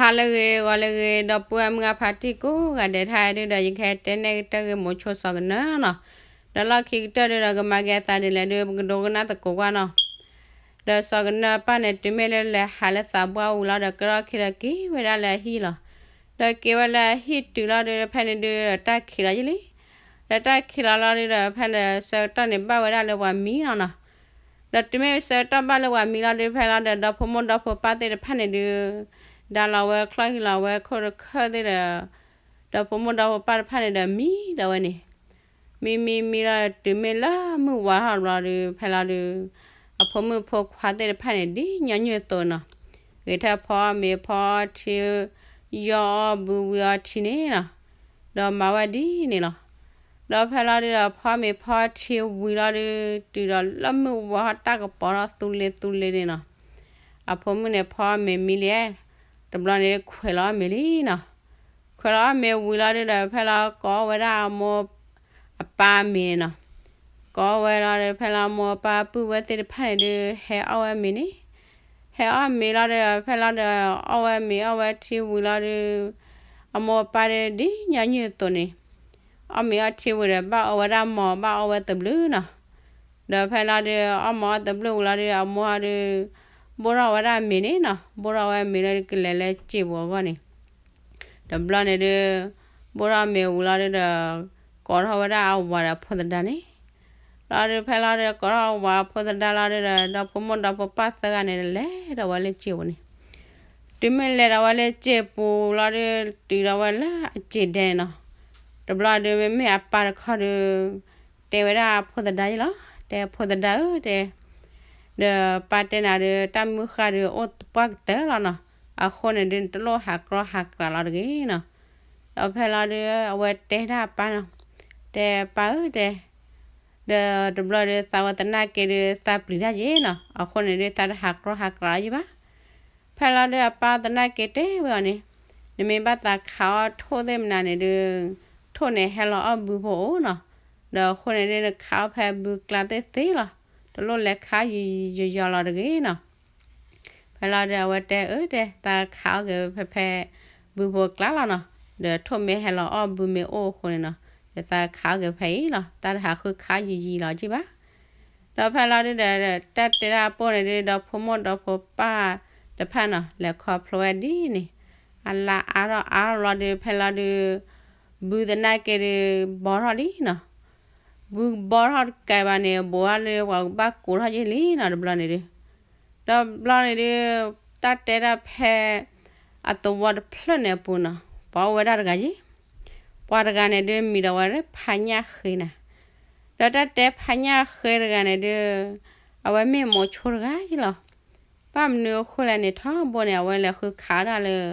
ဟါလၢအဂ့ၤ ဂီၤလၢအဂ့ၤ ဒီပုၢ်ဝဲၢ်မုၢ်အဖါတံၢ်ကိးဂၤဒဲး တဟါဒုဒီး ယကဟဲတဲနဲၣ်ကတၢၢ်ဂ့ၢ်မိၤဆိစီၤကနၢၤနီၤ. ဒီးလီၢ်ခံကတၢၢ်ဒုဒီး ကမၤက့ၤအသးဒ်လဲၣ်ဒု ပကဒိကနၣ်သကိးကွၢ်နီၤ. ဒီးစီၤကနၢၤအပၢ်န့ၣ် တုၤမ့ၢ်လၢလဲၤဟးလၢသးပှၢ်ဝံၤလီၤဒီး ကရီၣ်ခံဒီးက့ၤဝဲဒၣ်လၢအဟံၣ်လီၤ. ဒီးက့ၤဝဲလၢအဟံၣ်တုၤလီၤဒု ဖဲန့ၣ်ဒု တၢ်ခံးလီၤယံၤလံ. ဒီးတၢ်ခံးလီၤလီၤဒုဒီး ဖဲဒီးဆၢကတီၢ်န့ၣ် ဘၣ်ဝဲဒၣ်လၢပှၤမံလီၤနီၤ. ဒီးတုၤမ့ၢ်ဆၢကတီၢ်ဘၣ်လၢပှၤမံလီၤဒု ဖဲလီၤဒီး ဒီဖိမိၢ်ဒီဖိပၢ်သ့ၣ်တဖၣ်န့ၣ်ဒု ဒါလီၤဝဲချီၣ်ဟံးလီၤဝဲခိၣ်တခၢၣ်သ့ၣ်ဒီး ဒီဖိမိၢ်ဒီဖိပၢ်တဖၣ်န့ၣ်ဒီးမံဒီးဝဲန့ၣ် မံမံမံလီၤ တုၤမ့ၢ်လၢမုၢ်ဝါထီၣ်ဘျီဒု ဖဲလီၤဒု အဖိမုၣ်ဖိခွါသ့ၣ်တဖၣ်န့ၣ် ဒ်ညီနုၢ်အသိးနီၤ, ဂဲၤထၢၣ်ဖီအီၣ်မ့ၤဖီအီထံ ယီၢ်အီၣ်ဘုဝံၤအီထံန့ၣ်နီၤ, ဒီးမၤဝဲဒ်န့ၣ်လီၤ. ဒီးဖဲလီၤဒုဒီး ဖီအီၣ်မ့ၤဖီအီထံဝံၤလီၤဒု တုၤဒီးလၢမုၢ်ဝါထီၣ်တၢ်ကပီၤထီၣ်သူလ့ၤသူလ့ၤန့ၣ်နီၤ, အဖိမုၣ်န့ၣ် ဖီအီၣ်မ့ၤမံလံ, တဘျီန့ၣ်ခွဲးလီၤအီၣ်မ့ၤလံနီၤ. ခွဲးလီၤအီၣ်မ့ၤဝံၤလီၤဒုဒီး ဖဲလီၤကိးဝဲဒၣ်အမိၢ်အပၢ်မ့ၤန့ၣ်နီၤ, ကိးဝဲလီၤဒီး ဖဲလီၤအမိၢ်အပၢ်ပုၢ်ဝဲၢ်သ့ၣ်တဖၣ်န့ၣ်ဒု ဟဲအီၣ်ဝဲမ့ၤန့ၣ်, ဟဲအီၣ်မ့ၤလီၤဒီး ဖဲလီၤဒီး အီၣ်ဝဲမ့ၤအီၣ်ဝဲထံဝံၤလီၤဒု အမိၢ်အပၢ်ဒု ဒ်ညီနုၢ်အသိးန့ၣ် အီၣ်မ့ၤအီၣ်ထံဝံၤဒီး ဘၣ်အီဝဲဒၣ်မီၤ ဘၣ်အီဝဲသဘျုးနီၤ. ဒီးဖဲလီၤဒု အီၣ်မ့ၤအီၣ်သဘျုးဝံၤလီၤဒု အမိၢ်အီၤဒု ဘိၣ်ထီၣ်ဝဲဒၣ်မ့ၤန့ၣ်နီၤ, ဘိၣ်ထီၣ်ဝဲမ့ၤလီၤဒု ကလဲၤလၢစံာ်ပူၤအဂီၢ်န့ၣ်, တဘျီန့ၣ်ဒု ဘိၣ်ထီၣ်မ့ၤဝံၤလီၤဒုဒီး ကိးထီၣ်ဝဲဒၣ်အဝၤဒီးအဖိသဒါန့ၣ် လီၤဒု ဖဲလီၤဒု ကိးထီၣ်အဝၤအဖိသဒါလီၤဒုဒီး ဒီဖိမိၢ်ဒီဖိပၢ်သၢဂၤန့ၣ် လဲၤဒီးဝဲလၢစံာ်ပူၤန့ၣ်, တုၤမ့ၢ်လဲၤဒီးဝဲလၢစံာ်ပူၤလီၤဒု တုၤဒီးဝဲလၢအစံာ်ဒဲန့ၣ်နီၤ, တဘျီဒု မ့မ့ၢ်အပၢ်တခီဒု တဲဝဲဒၣ်အဖိသဒါယဲလီၤ, တဲဖိသဒါဧၢ တဲ ဒီးပၢ်တဲနၤဒု တၢ်မုၢ်ဃၢ်ဒု အိၣ်ပှၢ်ကတၢၢ်လီၤနီၤ, အဃိန့ၣ်ဒု နတလိၣ်ဟးကြီဟးကြီလီၤတဂ့ၤနီၤ. ဒီးဖဲလီၤဒု အဝဲတဲဒၣ်အပၢ်နီၤ, တဲပၢ်ဧၢ တဲ ဒီးတဘျီဒု သးဝဲသနာ်က့ဒု သးပျံၤတၢ်ယဲနီၤ, အဃိန့၁ၣ်ဒု သးတဟးကြီဟးကြီလီၤယဲဘၣ်. ဖဲလီၤဒု အပၢ်သနာ်က့တဲဝဲအီၤန့ၣ်, နမ့ၢ်ဘၣ်သးခးအီၣ်ထိၣ်သ့ၣ်မနုၤန့ၣ်ဒု ထိၣ်န့ၣ်ဟဲလီၤအီၣ်ဘုဖိအိၣ်နီၤ, ဒီးအဃိန့ၣ်ဒု နခးအီၣ်ဖဲဘုကျါသ့ၣ်သ့လီၤ, တလိၣ်လဲၤခးယီၤယီၤလီၤတဂ့ၤနီၤ. ဖဲလီၤဒု အဝဲတဲအၢ တဲ သးခးအီၣ်က့ၤဖဲဖဲ ဘုဖိကျါလီၤနီၤ, ဒီးထိၣ်မ့ၢ်ဟဲလီၤအီၣ်ဘုမ့ၢ်အိၣ်အဃိန့ၣ်နီၤ, ဒီးသးခးအီၣ်က့ၤဖဲအံၤလီၤ, တၢ်တဟးဃုခးယံာ်ယံာ်လီၤက့ၤဘၣ်. ဒီးဖဲလီၤဒုဒီး တၢ်တဲတၢ်ပိၢ်န့ၣ်ဒု ဒီဖိမိၢ်ဒီဖိပၢ်တဖၣ်နီၤ လဲၤခီဖျိဝဲဒ်န့ၣ်, အလါအါထီၣ်အါထီၣ်လီၤဒု ဖဲလီၤဒု ဘုသနာ်က့ဒု ဘီထီၣ်လံနီၤ, ဘုဘီထီၣ်တကးဘၣ်န့ၣ် ဘိးဘၣ်လၢပှၤကဘၣ်ကိးထီၣ်ယဲလံနီၤ တဘျီန့ၣ်ဒု ဒီးဘျီန့ၣ်ဒု တၢ်တဲဒၣ်ဖဲ အသဝီတဖျၢၣ်န့ၣ်အပူၤနီၤ ပှၤအိၣ်ဝဲဒၣ်တဂၤယဲ, ပှၤတဂၤန့ၣ်ဒု မံၤဒီးဝဲလၢဖါညၣ်ဃ့နၤ, ဒီးတၢ်တဲဖါညၣ်ဃ့တဂၤန့ၣ်ဒု အဝဲမ့ၢ်မိၤဆိတဂၤယဲလီၤ. ဘၣ်မနုၤအဃိလဲၣ်န့ၣ် ထီဘိန့ၣ် အဝဲလဲၤဃုခးဝဲဒၣ်လၢ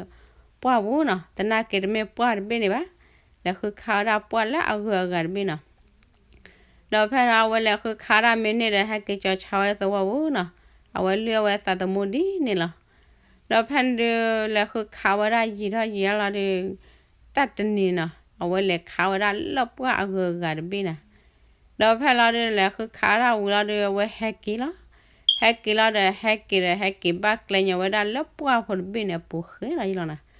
ပှၢ်ပူၤနီၤ, သနာ်က့တမ့ၢ်ပှၢ်တဘ့ၣ်န့ၣ်ဘၣ်, လဲၤဃုခးဝဲဒၣ်ပှၢ်လၢအဂုၤအဂၤတဘ့ၣ်နီၤ. ဒီးဖဲလီၤအဝဲလဲၤဃုခးဒၣ်မ့ၢ်န့ၣ်ဒီး ဟဲက့ၤကၠီၤဆါဝဲလၢသဝီပူၤနီၤ, အဝဲလုၢ်အဝဲသးသမူဒ်န့ၣ်လီၤ. ဒီးဖဲန့ၣ်ဒု လဲၤဃုခးဝဲဒၣ်ယံာ်ထီၣ်ယံာ်ထီၣ်လီၤဒု တၢ်တနံၤနီၤ အဝဲလဲၤခးဝဲဒၣ်လၢပှၢ်အဂုၤအဂၤတဘ့ၣ်နီၤ. ဒီးဖဲလီၤဒု လဲၤဃုခးဒၣ်ဝံၤလီၤဒု အဝဲဟဲက့ၤလီၤ. ဟဲက့ၤလီၤဒီး ဟဲက့ၤဒီး ဟဲက့ၤဘၣ်ကျဲညီဝဲဒၣ်လၢပှၢ်ဖိတဘ့ၣ်န့ၣ်အပူၤဃဲလီၤယဲလီၤနီၤ.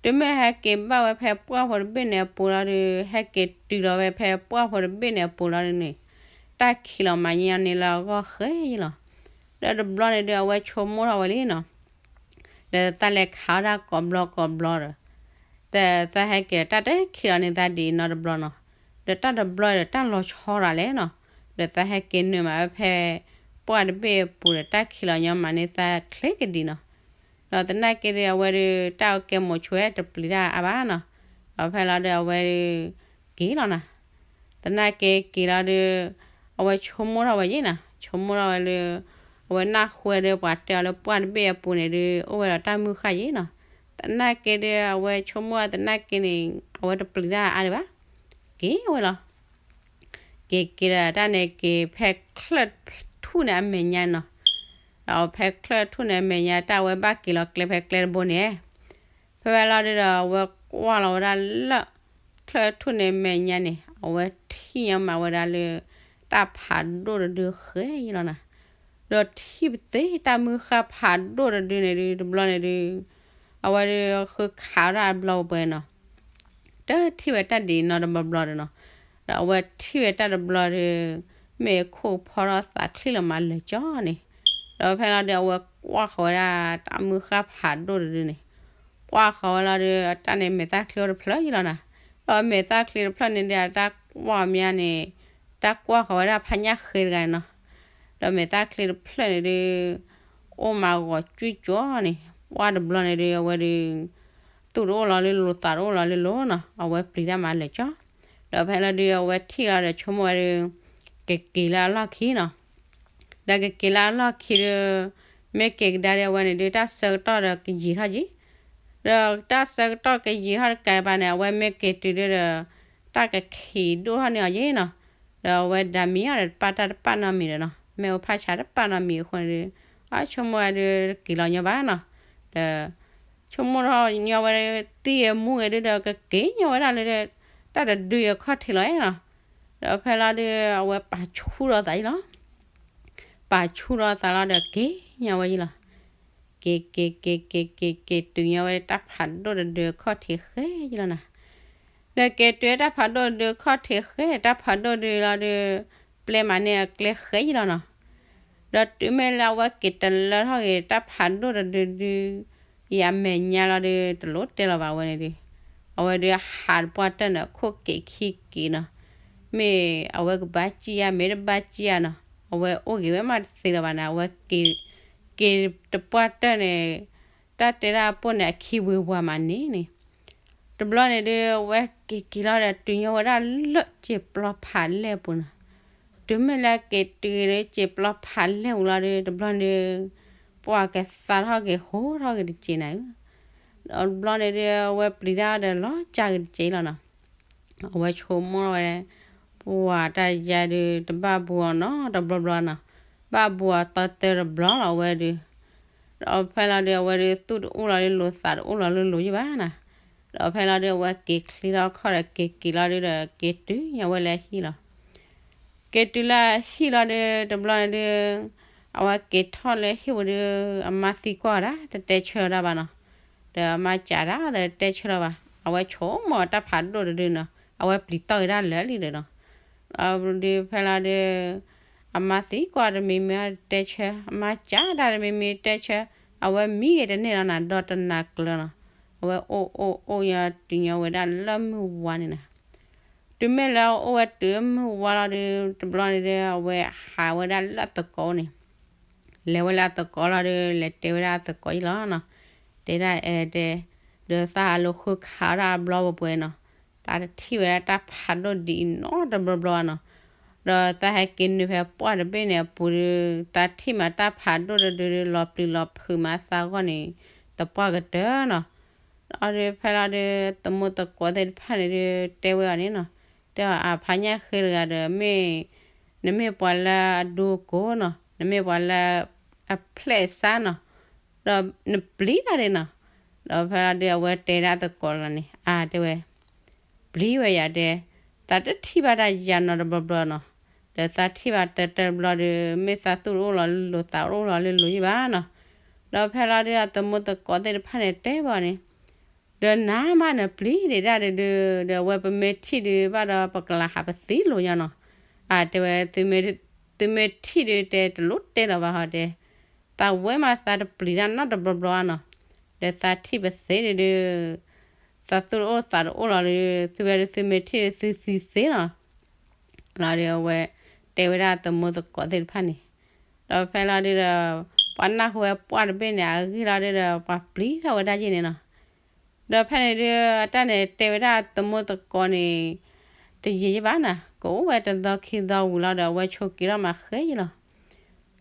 တုၤမ့ၢ်ဟဲက့ၤဘၣ်ဝဲဖဲပှၢ်ဖိတဘ့ၣ်န့ၣ်အပူၤလီၤဒု ဟဲက့ၤတုၤလီၤဝဲဖဲပှၢ်ဖိတဘ့ၣ်န့ၣ်အပူၤလီၤဒုန့ၣ် တၢ်ခံးလီၤမၤညါန့ၣ်လၢအဂီၢ်ဃဲယဲလီၤ. ဒီးတဘျီန့ၣ်ဒု အဝဲဆိကမိၣ်ထီၣ်ဝဲလံနီၤ ဒီးသးလဲၤခးဝဲဒၣ်ကိးဘျီကိးဘျီဒီး ဒီးသးဟဲက့ၤဒီးတၢ်တခံးလီၤန့ၢ်သးဒ်အံၤနီတဘျီနီၤ. ဒီးတၢ်တဘျီဒီးတၢ်လီၤဆီဒၣ်လဲာ်နီၤ. ဒီးသးဟဲက့ၤနုာ်မးဝဲဖဲ ပှၢ်တဘ့ၣ်အပူၤဒီးတၢ်ခံးလီၤညီမးန့ၢ်သးချ့ကဒံးနီၤ. ဒီးသနာ်က့ဒု အဝဲဒု တၢ်အကဲမိၤဆိဝဲတပျံၤတၢ်အါဘၣ်နီၤ. ဒီးဖဲလီၤဒု အဝဲဒု က့ၤလီၤနီၤ. သနာ်က့က့ၤလီၤဒု အဝဲဆိကမိၣ်ထီၣ်ဝဲယဲနီၤ. ဆိကမိၣ်ထီၣ်ဝဲလၢ အဝဲနၢ်ဟူဝဲဒု ပှၤတဲအီၤလၢပှၢ်တဘ့ၣ်အပူၤန့ၣ်ဒု အိၣ်ဝဲဒီးတၢ်မုၢ်ဃၢ်ယဲနီၤ. သနာ်က့ဒု အဝဲဆိကမိၣ်သနာ်က့န့ၣ် အဝဲတပျံၤတၢ်အါဒံးဘၣ်. က့ၤဝဲလီၤ. က့ၤက့ၤဒီးတၢ်န့ၣ်က့ၤဖဲ ချၢၣ်ထူၣ်န့ၣ်အမဲာ်ညါနီၤ. ဒီးဖဲချၢၣ်ထူၣ်န့ၣ်အမဲာ်ညါ တၢ်အဝဲဘၣ်က့ၤလီၤကျဲဖဲကျဲတဘိန့ၣ် ဖဲဝဲလီၤဒုဒီး အဝဲကွၢ်လီၤဝဲဒၣ်လၢ ချၢၣ်ထူၣ်န့ၣ်အမဲာ်ညါန့ၣ် အဝဲထံၣ်ညီမးဝဲဒၣ်လၢ တၢ်ဖးဒိၣ်တဒုဃဲယဲလီၤနီၤ. ဒီးထံၣ်ပသ့တၢ်မုၢ်ဃၢ်ဖးဒိၣ်တဒုန့ၣ်ဒု တဘျီန့ၣ်ဒု အဝဲဒုးဃုခးဝဲဒၣ်အဘျီပှဲၤပှဲၤနီၤ, တထံၣ်ဝဲတၢ်ဒ်နီတဘျီဘျီဒီးနီၤ, ဒီးအဝဲထံၣ်ဝဲတၢ်တဘျီဒီး မ့ၢ်ခိၣ်ဖီထီၣ်သးချံလီၤမးလၢာ်ကၠီန့ၣ်, ဒီးဖဲလီၤဒုးအဝဲကွၢ်ဃီၤဝဲဒၣ်တၢ်မုၢ်ဃၢ်ဖးဒိၣ်တဒုန့ၣ်, ကွၢ်ဃီၤဝဲလီၤဒုး တၢ်န့ၣ်မဲာ်သၣ်ချံအိၣ်တဖျၢၣ်ယံလီၤနီၤ, ဒီးမဲာ်သၣ်ချံတဖျၢၣ်န့ၣ်ဒုး တၢ်ကွၢ်မးန့ၣ်, တၢ်ကွၢ်ဃီၤဝဲဒၣ်ဖါညၣ်ဃ့တဂၤန့ၣ်နီၤ, ဒီးမဲာ်သၣ်ချံတဖျၢၣ်န့ၣ်ဒုး အိၣ်မးဂီၤကွံာ်ကၠီန့ၣ်, ကွၢ်တဘျီန့ၣ်ဒုး အဝဲဒုး သူၣ်တအိၣ်လီၤလၢလိၤ သးတအိၣ်လီၤလၢလိၤနီၤ, အဝဲပျံၤတၢ်မးလၢာ်ကၠီ, ဒီးဖဲလီၤဒုးအဝဲထံၣ်လီၤဒီးဆိကမိၣ်ဝဲဒုး ကက့ၤလၢအလီၢ်ခံနီၤ, ဒီးကက့ၤလၢအလီၢ်ခံဒီး မ့ၢ်က့ၤကဒါဒုးအဝဲန့ၣ်ဒုး တၢ်ဆၢကတီၢ်ဒီးကယံာ်ထီၣ်က့ၤ, ဒီးတၢ်ဆၢကတီၢ်ကယံာ်ထီၣ်တကးဘၣ်န့ၣ် အဝဲမ့ၢ်က့ၤတုၤဒုးဒီး တၢ်ကခံးဒိၣ်ထီၣ်န့ၢ်အီၤယ့ၣ်နီၤ, ဒီးအဝဲဒၣ်မံအီၤဒီးတပာ်တၢ်တပာ်နီတမံၤဒီးနီၤ, မ့ၢ်အိၣ်ဖးဆါတပာ်နီတမံၤအဃိန့ၣ်ဒုး အဆိကမိၣ်ဝဲဒုးတက့ၤလီၤညီဘၣ်နီၤ, ဒီး ဆိကမိၣ်ထီၣ်ညီဝဲ တံၢ်အမူဂ့ၤဒုးဒီးကက့ၤညီဝဲဒၣ်လၢ တၢ်တဒုအခီၣ်ထံးလီၤနီၤ, ဒီးဖဲလီၤဒုးအဝဲပာ်ဆူၣ်ဒီးသးယံလီၤ ပာ်ဆူၣ်ဒီးသးလီၤဒီးက့ၤညီဝဲယံလီၤ, က့ၤက့ၤက့ၤက့ၤက့ၤက့ၤတုၤညီဝဲတၢ်ဖးဒိၣ်တဒုအခီၣ်ထံးဃဲယံလီၤနီၤ, ဒီးက့ၤတုၤတၢ်ဖးဒိၣ်တဒုအခီၣ်ထံးဃဲ တၢ်ဖးဒိၣ်ဒုးလီၤဒုး ပျဲမးန့ၢ်အကျဲဃဲယံလီၤနီၤ, ဒီးတုၤမ့ၢ်လၢအဝဲက့ၤတလၢထီၣ်ဂ့ၤ တၢ်ဖးဒိၣ်တဒုဒု ယအမဲာ်ညါလီၤဒုး တလိၣ်တဲလီၤဘၣ်ဝဲန့ၣ်ဒုး, အဝဲဒုးဟးတပှၢ်တၢၢ်န့ၣ် အခိၣ်က့ၤခံက့ၤနီၤ, မ့ၢ်အဝဲကဘၣ်စံၣ်ယါ မ့ၢ်တဘၣ်စံၣ်ယါနီၤ, အဝဲအိၣ်ဂ့ၤဝဲမးတသ့လၢၤဘၣ်န့ၣ် အဝဲက့ၤ က့ၤတပှၢ်တၢၢ်န့ၣ် တၢ်တဲဒၣ်အပိၢ်န့ၣ် အခံဝ့ၤဝၤမးန့ၣ်န့ၣ်, တဘျီန့ၣ်ဒုး အဝဲက့ၤက့ၤလီၤဒီး တုၤညီဝဲဒၣ်လၢစံာ်ပျီဖးလဲၢ်ပူၤနီၤ, တုၤမ့ၢ်လၢက့ၤတုၤဒီး စံာ်ပျီဖးလဲၢ်ပူၤလီၤဒုး တဘျီန့ၣ်ဒုး ပှၤကသါထီၣ်က့ၤ ဟိထီၣ်က့ၤတစဲးနၤဧၢ, ဒီးတဘျီန့ၣ်ဒုး အဝဲပျံၤတၢ်ဒီးလီၤစၢ်က့ၤတစဲးလီၤနီၤ အဝဲဆိကမိၣ်ဝဲ ပှၤတၢ်ယါဒုး တဘၣ်ဘူးအီၤနီတဘျီဘျီနီၤ, ဘၣ်ဘူးအီၤတီတၢတဘျီလီၤအဝဲဒုး, ဒီးဖဲလီၤဒုး အဝဲဒုး သူၣ်တအိၣ်လီၤလၢလိၤ သးတအိၣ်လီၤလၢလိၤယဘၣ်နီၤ, ဒီးဖဲလီၤဒုး အဝဲက့ၤချ့ထီၣ်ခီၣ်ဒီး က့ၤက့ၤလီၤဒုးဒီး က့ၤတုၤညီဝဲလၢဟံၣ်လီၤ က့ၤတုၤလၢဟံၣ်လီၤဒုး တဘျီန့ၣ်ဒုး အဝဲက့ၤထီၣ်လၢဟံၣ်ပူၤဒုး အမါသံကွၢ်ဝဲဒၣ် တတဲဆၢလီၤတၢ်ဘၣ်နီၤ, ဒီးအမါစံးဒၣ်ဒီးတတဲဆၢလီၤဘၣ် အဝဲဆိကမိၣ်တၢ်ဖးဒိၣ်တဒုနီၤ အဝဲပျံၤတီၢ်က့ၤဒၣ်လၢာ်လံဒီးနီၤ, ဒီးဒုးဖဲလီၤဒုး အမါသံကွၢ်တမံၤမံၤတတဲဆၢ အမါစံးဒၣ်တမံၤမံၤတတဲဆၢ အဝဲမံဂ့ၤတန့ၢ်လီၤနၤ ဒီတနၤကျၢၤနီၤ, အဝဲအိၣ်အိၣ်အိၣ်ညီတုၤညီဝဲဒၣ်လၢမုၢ်ဝါန့ၣ်နီၤ တုၤမ့ၢ်လၢအအိၣ်ဝဲတုၤမုၢ်ဝါလီၤဒုး တဘျီန့ၣ်ဒုး အဝဲဟးဝဲဒၣ်လၢအသကိးန့ၣ်, လဲၤဝဲလၢအသကိးလီၤဒုး လဲၤတဲဝဲဒၣ်အသကိးအံၤလီၤနီၤ, တဲဒၣ်အဲၣ်တဲ, ဒီးသးဟးလိာ်ဃုခးဝဲဒၣ်အဘျီပှဲၤပှဲၤနီၤ, သးတထံၣ်ဝဲဒၣ်တၢ်ဖးဒိၣ်ဒ်အံၤနီတဘျီဘျီနီၤ, ဒီးသးဟဲက့ၤနုာ်ဖဲပှၢ်တဘ့ၣ်န့ၣ် အပူၤဒုး သးထံၣ်မးတၢ်ဖးဒိၣ်တဒုဒုး လီၤပျံၤလီၤဖုးမးသးဂီၢ်န့ၣ် သပှၢ်ကတၢၢ်နီၤ ဒီးဒုးဖဲလီၤဒုး သမူသကိးသ့ၣ်တဖၣ်န့ၣ်ဒုး တဲဝဲအီၤန့ၣ်နီၤ, တဲအီၤ အဖါညၣ်ဃ့တဂၤဒီး မ့ၢ် နမ့ၢ်ပှၤလၢအဒူအကိၢ်နီၤ, နမ့ၢ်ပှၤလၢအဖျဲၣ်အဆါနီၤ, ဒီးနပျံၤတၢ်ဒ်နီၤ, ဒီးဖဲလီၤဒုး အဝဲတဲဒၣ်သကိးလီၤန့ၣ် အါတဲဝဲ ပျံၤဝဲယၤတဲ, သးတထံၣ်ဘၣ်တၢ်ယၤနီတဘျီဘျီနီၤ, ဒီးသးထံၣ်ဘၣ်တၢတၢတဘျီဒီး မ့ၢ်သးသူၣ်တအိၣ်လီၤလၢလိၤ သးတအိၣ်လီၤလၢလိၤယံဘၣ်နီၤ, ဒီးဖဲလီၤဒုး အသမူသကိးသ့ၣ်တဖၣ်န့ၣ်တဲဘၣ်န့ၣ်, ဒီးနၤမးနပျံၤဒံးတၢ်ဒုးဒုး ဒီးအဝဲပမ့ၢ်ထံၣ်ဒုးဘၣ်ဒီးပကလၤဟးပသံလိာ်ညါနီၤ, အါတဲဝဲ သုမ့ၢ်ထံၣ်ဒုးတဲတလိၣ်တဲလီၤဘၣ်ဟီတဲ သးဝဲမးသးတပျံၤတၢ်နီတဘျီဘျီနီၤ, ဒီးသးထံၣ်ပသ့ဒုးဒုး သးသူၣ်တအိၣ်သးတအိၣ်လီၤဒုး သုဝဲဒုးသုမ့ၢ်ထံၣ်ဒုးသုသံသ့လီၤ, လီၤဒုးအဝဲ တဲဝဲဒၣ်သမူသကိးသ့ၣ်တဖၣ်န့ၣ်, ဒီးဖဲလီၤဒုးဒီး ပှၤနၢ်ဟူဝဲပှၢ်တဘ့ၣ်န့ၣ် အဂ့ၢ်လီၤဒုးဒီး ပှၤပျံၤထီၣ်ဝဲဒၣ်ယဲၢ်န့ၣ်နီၤ, ဒီးဖဲန့ၣ်ဒုး အတၢ်န့ၣ်တဲဝဲဒၣ်သမူသကိးန့ၣ် တယံာ်ယံဘၣ်နီၤ ကအိၣ်ဝဲတသီခံသီဝံၤလီၤဒီး အဝဲဆိးက့ထီၣ်မၤဃဲယံလီၤ,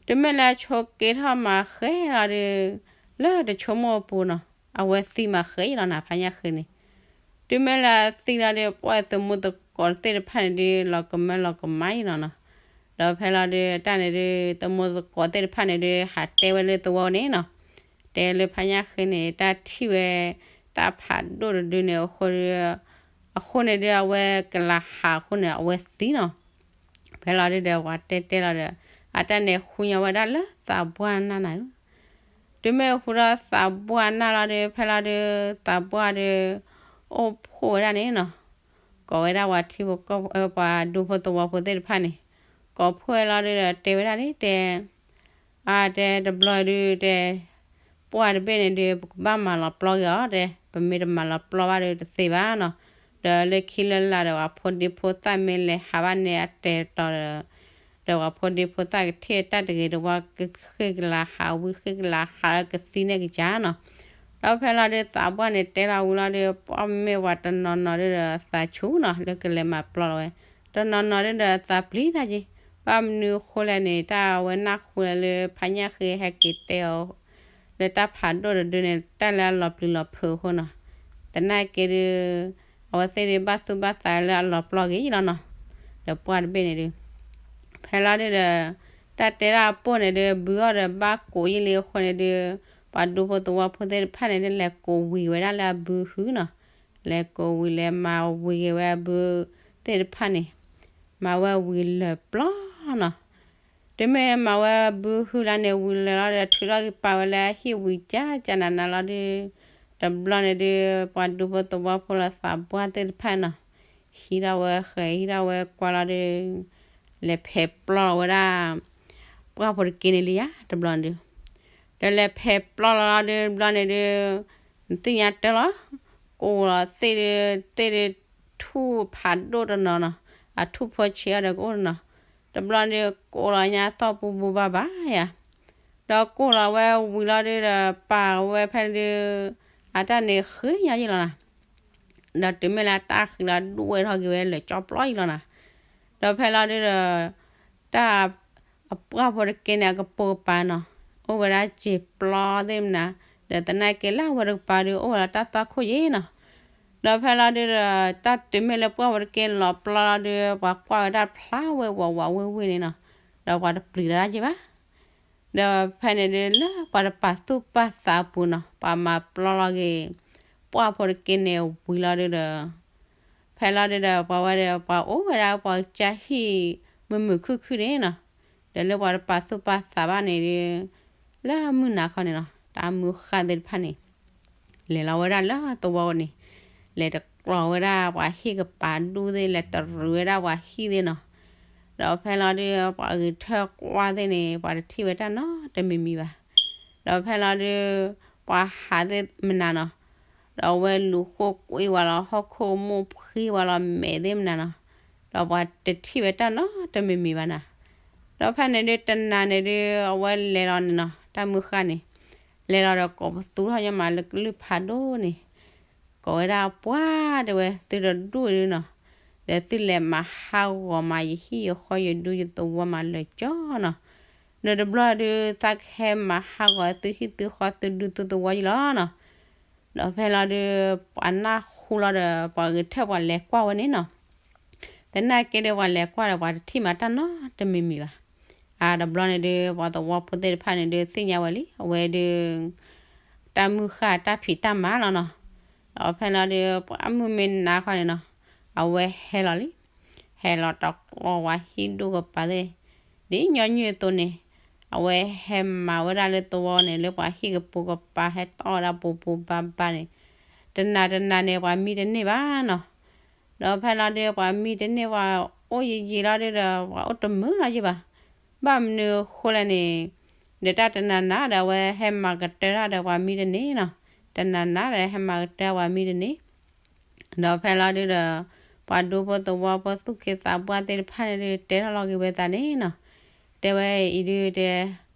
တုၤမ့ၢ်လၢဆိးက့ထီၣ်မၤဃဲလီၤဒုး လၢတဆိကမိၣ်အပူၤနီၤ အဝဲသံမၤဃဲယံလီၤနီၤ ဖါညၣ်ဃ့န့ၣ်, တုၤမ့ၢ်လၢသံလီၤဒုး ပှၤသမူသကိးသ့ၣ်တဖၣ်န့ၣ်ဒုး လီၤကမၢလီၤကမၣ်ယံလီၤနီၤ, ဒီးဖဲလီၤဒုး အတၢ်န့ၣ်ဒုး သမူသကိးသ့ၣ်တဖၣ်န့ၣ်ဒုး ဟးတဲဝဲလၢသဝီန့ၣ်နီၤ, တဲလၢဖါညၣ်ဃ့န့ၣ် တၢ်ထံၣ်ဝဲ တၢ်ဖးဒိၣ်တဒုန့ၣ် အဃိန့ၣ်ဒုး အဝဲကလၤဟးအဃိန့ၣ် အဝဲသံနီၤ, ဖဲလီၤဒုးဒီး ပှၤတဲတဲလီၤဒီး အတၢ်န့ၣ်ဃုညီဝဲဒၣ်လၢသးပှၢ်နၢ်နၤဧၢ တုၤမ့ၢ်ဃုာ်ဒီးသးပှၢ်နၢ်လီၤဒီး ဖဲလီၤဒုး သးပှၢ်ဒီး အိၣ်ဖှိၣ်ဝဲဒၣ်န့ၣ်နီၤ, ကိးဝဲဒၣ်ပှၤထံဖိကီၢ်ဖိ ပှၤဒူဖိသဝီဖိသ့ၣ်တဖၣ်န့ၣ်, ကိးဖှိၣ်ဝဲလီၤဒုးဒီး တဲဝဲဒၣ်န့ၣ် တဲ အတဲတဘျီဒုး တဲ ပှၢ်တဘ့ၣ်န့ၣ်ဒုး ပကဘၣ်မၤလီၤပျီက့ၤအီၤ တဲ, ပမ့ၢ်တမၤလီၤပျီဘၣ်ဒီးတသ့ဘၣ်နီၤ. ဒီးလၢခံလၢလာ်ဒီး ပှၤဖိဒံဖိသၣ်မ့ၢ်လဲၤဟးဘၣ်န့ၣ် အတဲာ်တီၤဒီး ဒီးပှၤဖိဒံဖိသၣ်ကထံၣ်တၢ်တဂ့ၤတဝါ ကဃ့ၢ်ကလၤဟး ဝံဃ့ၢ်ကလၤဟးလၢကသံန့ၢ်ကစၢ်နီၤ. ဒီးဖဲလီၤဒုး သးပှၢ်န့ၣ်တဲလီၤဝံၤလီၤဒုး ပှၢ်မ့ၢ်ပှၤတနီၤနီၤဒုးဒီး သးဆူၣ်နီၤ လၢကလဲၤမၤပျီလီၤဝဲ, တနီၤနီၤဒုးဒီး သးပျံၤတၢ်က့ၤ, ဘၣ်မနုၤအဃိလဲၣ်န့ၣ် တၢ်ဝဲနၢ်ဟူလၢ ဖါညၣ်ဃ့ဟဲက့ၤတဲအီၤ လၢတၢ်ဖးဒိၣ်တဒုန့ၣ် တၢ်လၢအလီၤပျံၤလီၤဖုးအဃိနီၤ. သနာ်က့ဒုး အဝဲသ့ၣ်ဒုးဘၣ်သူၣ်ဘၣ်သးလၢအလီၤပျီက့ၤလီၤနီၤ. ဒီးပှၢ်တဘ့ၣ်န့ၣ်ဒုး ဖဲလီၤဒုးဒီး တၢ်တဲဒၣ်အပိၢ်န့ၣ်ဒုး ဘုအီၣ်ဒီးဘၣ်ကိးယံာ်လံအဃိန့ၣ်ဒုး ပှၤဒူဖိသဝီဖိသ့ၣ်တဖၣ်န့ၣ်ဒုး လဲၤကိးဝံၤဝဲဒၣ်လၢအဘုဟုနီၤ. လဲၤကိးဝံၤလဲၤမၤဝံၤက့ၤဝဲအဘုသ့ၣ်တဖၣ်န့ၣ် မၤဝဲဝံၤလၢာ်ပျီနီၤ. တုၤမ့ၢ်မၤဝဲဘုဟုလၢန့ၣ် ဝံၤလၢာ်လီၤဒီး ထုးထီၣ်က့ၤပာ်ဝဲလၢဟံၣ်ဝံၤကၠၢ်ကၠၢ်နးနးလီၤဒုး တဘျီန့ၣ်ဒုး ပှၤဒူဖိသဝီဖိလၢသးပှၢ်သ့ၣ်တဖၣ်နီၤ ဟံးထီၣ်ဝဲဃဲၤ ဟံးထီၣ်ဝဲကွၢ်လီၤဒုး လဲၤဖဲးပျီလီၤဝဲဒၣ် ပှၢ်ဖိတက့န့ၣ်လံယါ တဘျီန့ၣ်ဒုး ဒီးလဲၤဖဲးပျီလီၤလီၤဒုး တဘျီန့ၣ်ဒုး နသ့ၣ်ညါတၢ်လီၤ ကိးလီၤသ့ၣ်ဒုး သ့ၣ်ဒုးထူၣ်ဖးဒိၣ်တနီၤနီၤ အထူၣ်ဖိဆံးအီၤဒီးကအိၣ်တနီၤ တဘျီန့ၣ်ဒုး ကိးလီၤညါသီၣ်ပူပူဘၣ်ဘၣ်ယါ ဒီးကိးလီၤဝဲဝံၤလီၤဒုးဒီး ပာ်ဝဲဖဲန့ၣ်ဒုး အတၢ်န့ၣ်ဃ့ညါယံာ်လီၤနီၤ ဒီးတုၤမ့ၢ်လၢတၢ်ဃံးလီၤဒိၣ်ဝဲထီၣ်က့ၤဝဲလၢာ်ကၠီပျီယံာ်လီၤနီၤ ဒီးဖဲလီၤဒုးဒီး တၢ် အပှၢ်ဖိတက့န့ၣ် အကပိာ်ကပၤနီၤ အိၣ်ဝဲဒၣ်စ့ၤပျီသ့ၣ်မနၤ ဒီးသနာ်က့လၢအဝဲတကပၤဒုး အိၣ်ဝဲလီၤတၢ်သွၣ်ခိၣ်ယံာ်နီၤ ဒီးဖဲလီၤဒုးဒီး တၢ်တုၤမ့ၢ်လၢပှၢ်ဖိတက့လီၤပျီလီၤဒုး ပှၤကွၢ်ဝဲဒၣ်ဖျါဝဲဝးဝးဝ့ၢ်ဝ့ၢ်န့ၣ်နီၤ ဒီးပှၤတပျံၤတၢ်ဒၣ်ယံာ်ဘၣ် ဒီးဖဲန့ၣ်ဒုး လၢပှၤတပာ်သူၣ်ပာ်သးအပူၤနီၤ ပှၤမၤပျီလီၤက့ၤ ပှၢ်ဖိတက့န့ၣ်ဝံၤလီၤဒုးဒီး ဖဲလီၤဒုးဒီး ပှၤဝဲဒီး ပှၤအိၣ်ဝဲဒၣ်ပှၤကစၢ်ဟံၣ် မုာ်မုာ်ခုၣ်ခုၣ်န့ၣ်နီၤ ဒီးလၢပှၤတပာ်သူၣ်ပာ်သးဘၣ်န့ၣ်ဒုး လၢမုၢ်နၤခီန့ၣ်နီၤ တၢ်မုၢ်ဃၢ်သ့ၣ်တဖၣ်န့ၣ် လဲၤလီၤဝဲဒၣ်လၢသဝီန့ၣ် လဲၤတကျီၤဝဲဒၣ်ပှၤဟံၣ်ကပၤဒူၣ်သ့ၣ် လဲၤတရူးဝဲဒၣ်ပှၤဟံၣ်သ့ၣ်နီၤ ဒီးဖဲလီၤဒုး ပှၤဂဲၤထၢၣ်ကွၢ်သ့ၣ်န့ၣ် ပှၤတထံၣ်ဝဲတၢ်နီတမံၤမံၤဘၣ် ဒီးဖဲလီၤဒုး ပှၤဟးသ့ၣ်မနၤနီၤ ဒီးအဝဲလူၤဃိၣ်ကွံာ်ဝဲလီၤ ဟီၣ်ခိၣ်မိၢ်ဖှံဝဲလီၤ မဲာ်သ့ၣ်မနၤနီၤ ဒီးပှၤတထံၣ်ဝဲတၢ်နီတမံၤမံၤဘၣ်နီၤ ဒီးဖဲန့ၣ်ဒုး တနၤန့ၣ်ဒုး အဝဲလဲၤလီၤန့ၣ်နီၤ တၢ်မုၢ်ဃၢ်န့ၣ် လဲၤလီၤဒီးကိးပသူထီၣ်ညီမးလၢကလုၢ်ဖးဒိၣ်န့ၣ် ကိးဝဲဒၣ်ပှၢ်တဲဝဲ သုတဒူၣ်ဒုးနီၤ ဒီးသုလဲၤမၤဟးဂီၤမးယဟံၣ်ယဃီယဒူယသဝီမးလၢာ်ကၠီနီၤ ဒီးတဘျီဒုး သးကဟဲမၤဟးဂီၤသုဟံၣ်သုဃီသုဒူသုသဝီယံာ်လီၤနီၤ ဒီးဖဲလီၤဒုး ပှၤနၢ်ဟူလီၤဒီး ပှၤဂဲၤထၢၣ်ပှၤလဲၤကွၢ်ဝဲန့ၣ်နီၤ သနာ်က့ဒီးပှၤလဲၤကွၢ်ဒီးပှၤတထံၣ်မးတၢ်နီတမံၤမံၤဘၣ်. အါတဘျီန့ၣ်ဒုး ပှၤသဝီဖိသ့ၣ်တဖၣ်န့ၣ်ဒုးသ့ၣ်ညါဝဲလံ အဝဲဒုး တၢ်မုၢ်ဃၢ်တၢ်ဖံးတၢ်မၤလီၤနီၤ. ဒီးဖဲလီၤဒုး ပှၤမုၢ်မ့ၢ်နၤခီန့ၣ်နီၤ အဝဲဟဲလီၤလံ ဟဲလီၤတကျီၤပှၤဟံၣ်ဒူၣ်ကပၤသ့ၣ် ဒ်ညီနုၢ်အသိးန့ၣ် အဝဲဟဲမၤဝဲဒၣ်လၢသဝီန့ၣ် လၢပှၤဟံၣ်ကပိာ်ကပၤဟဲတီၢ်ဝဲဒၣ်ပူၤပူၤဘါဘါန့ၣ် တနၤတနၤန့ၣ် ပှၤမံတန့ၢ်ဘၣ်နီၤ. ဒီးဖဲလီၤဒုး ပှၤမံတန့ၢ် ပှၤအိၣ်ယံာ်ယံာ်လီၤဒုးဒီး ပှၤအိၣ်တမုာ်လီၤယံာ်ဘၣ်. ဘၣ်မနုၤအဃိလဲၣ်န့ၣ် ဒီးတၢ်တနၤနၤဒီး အဝဲဟဲမၤကတၢၢ်တၢ်ဒီးပှၤမံတန့ၢ်နီၤ. တနၤနၤဒီးဟဲမၤကတၢၢ်ပှၤမံတန့ၢ် ဒီးဖဲလီၤဒုးဒီး ပှၤဒူဖိသဝီဖိသူၣ်က့သးပှၢ်သ့ၣ်တဖၣ်န့ၣ်ဒုး တဲထီၣ်လီၤက့ၤဝဲသးန့ၣ်နီၤ. တဲဝဲအံၤဒုးတဲ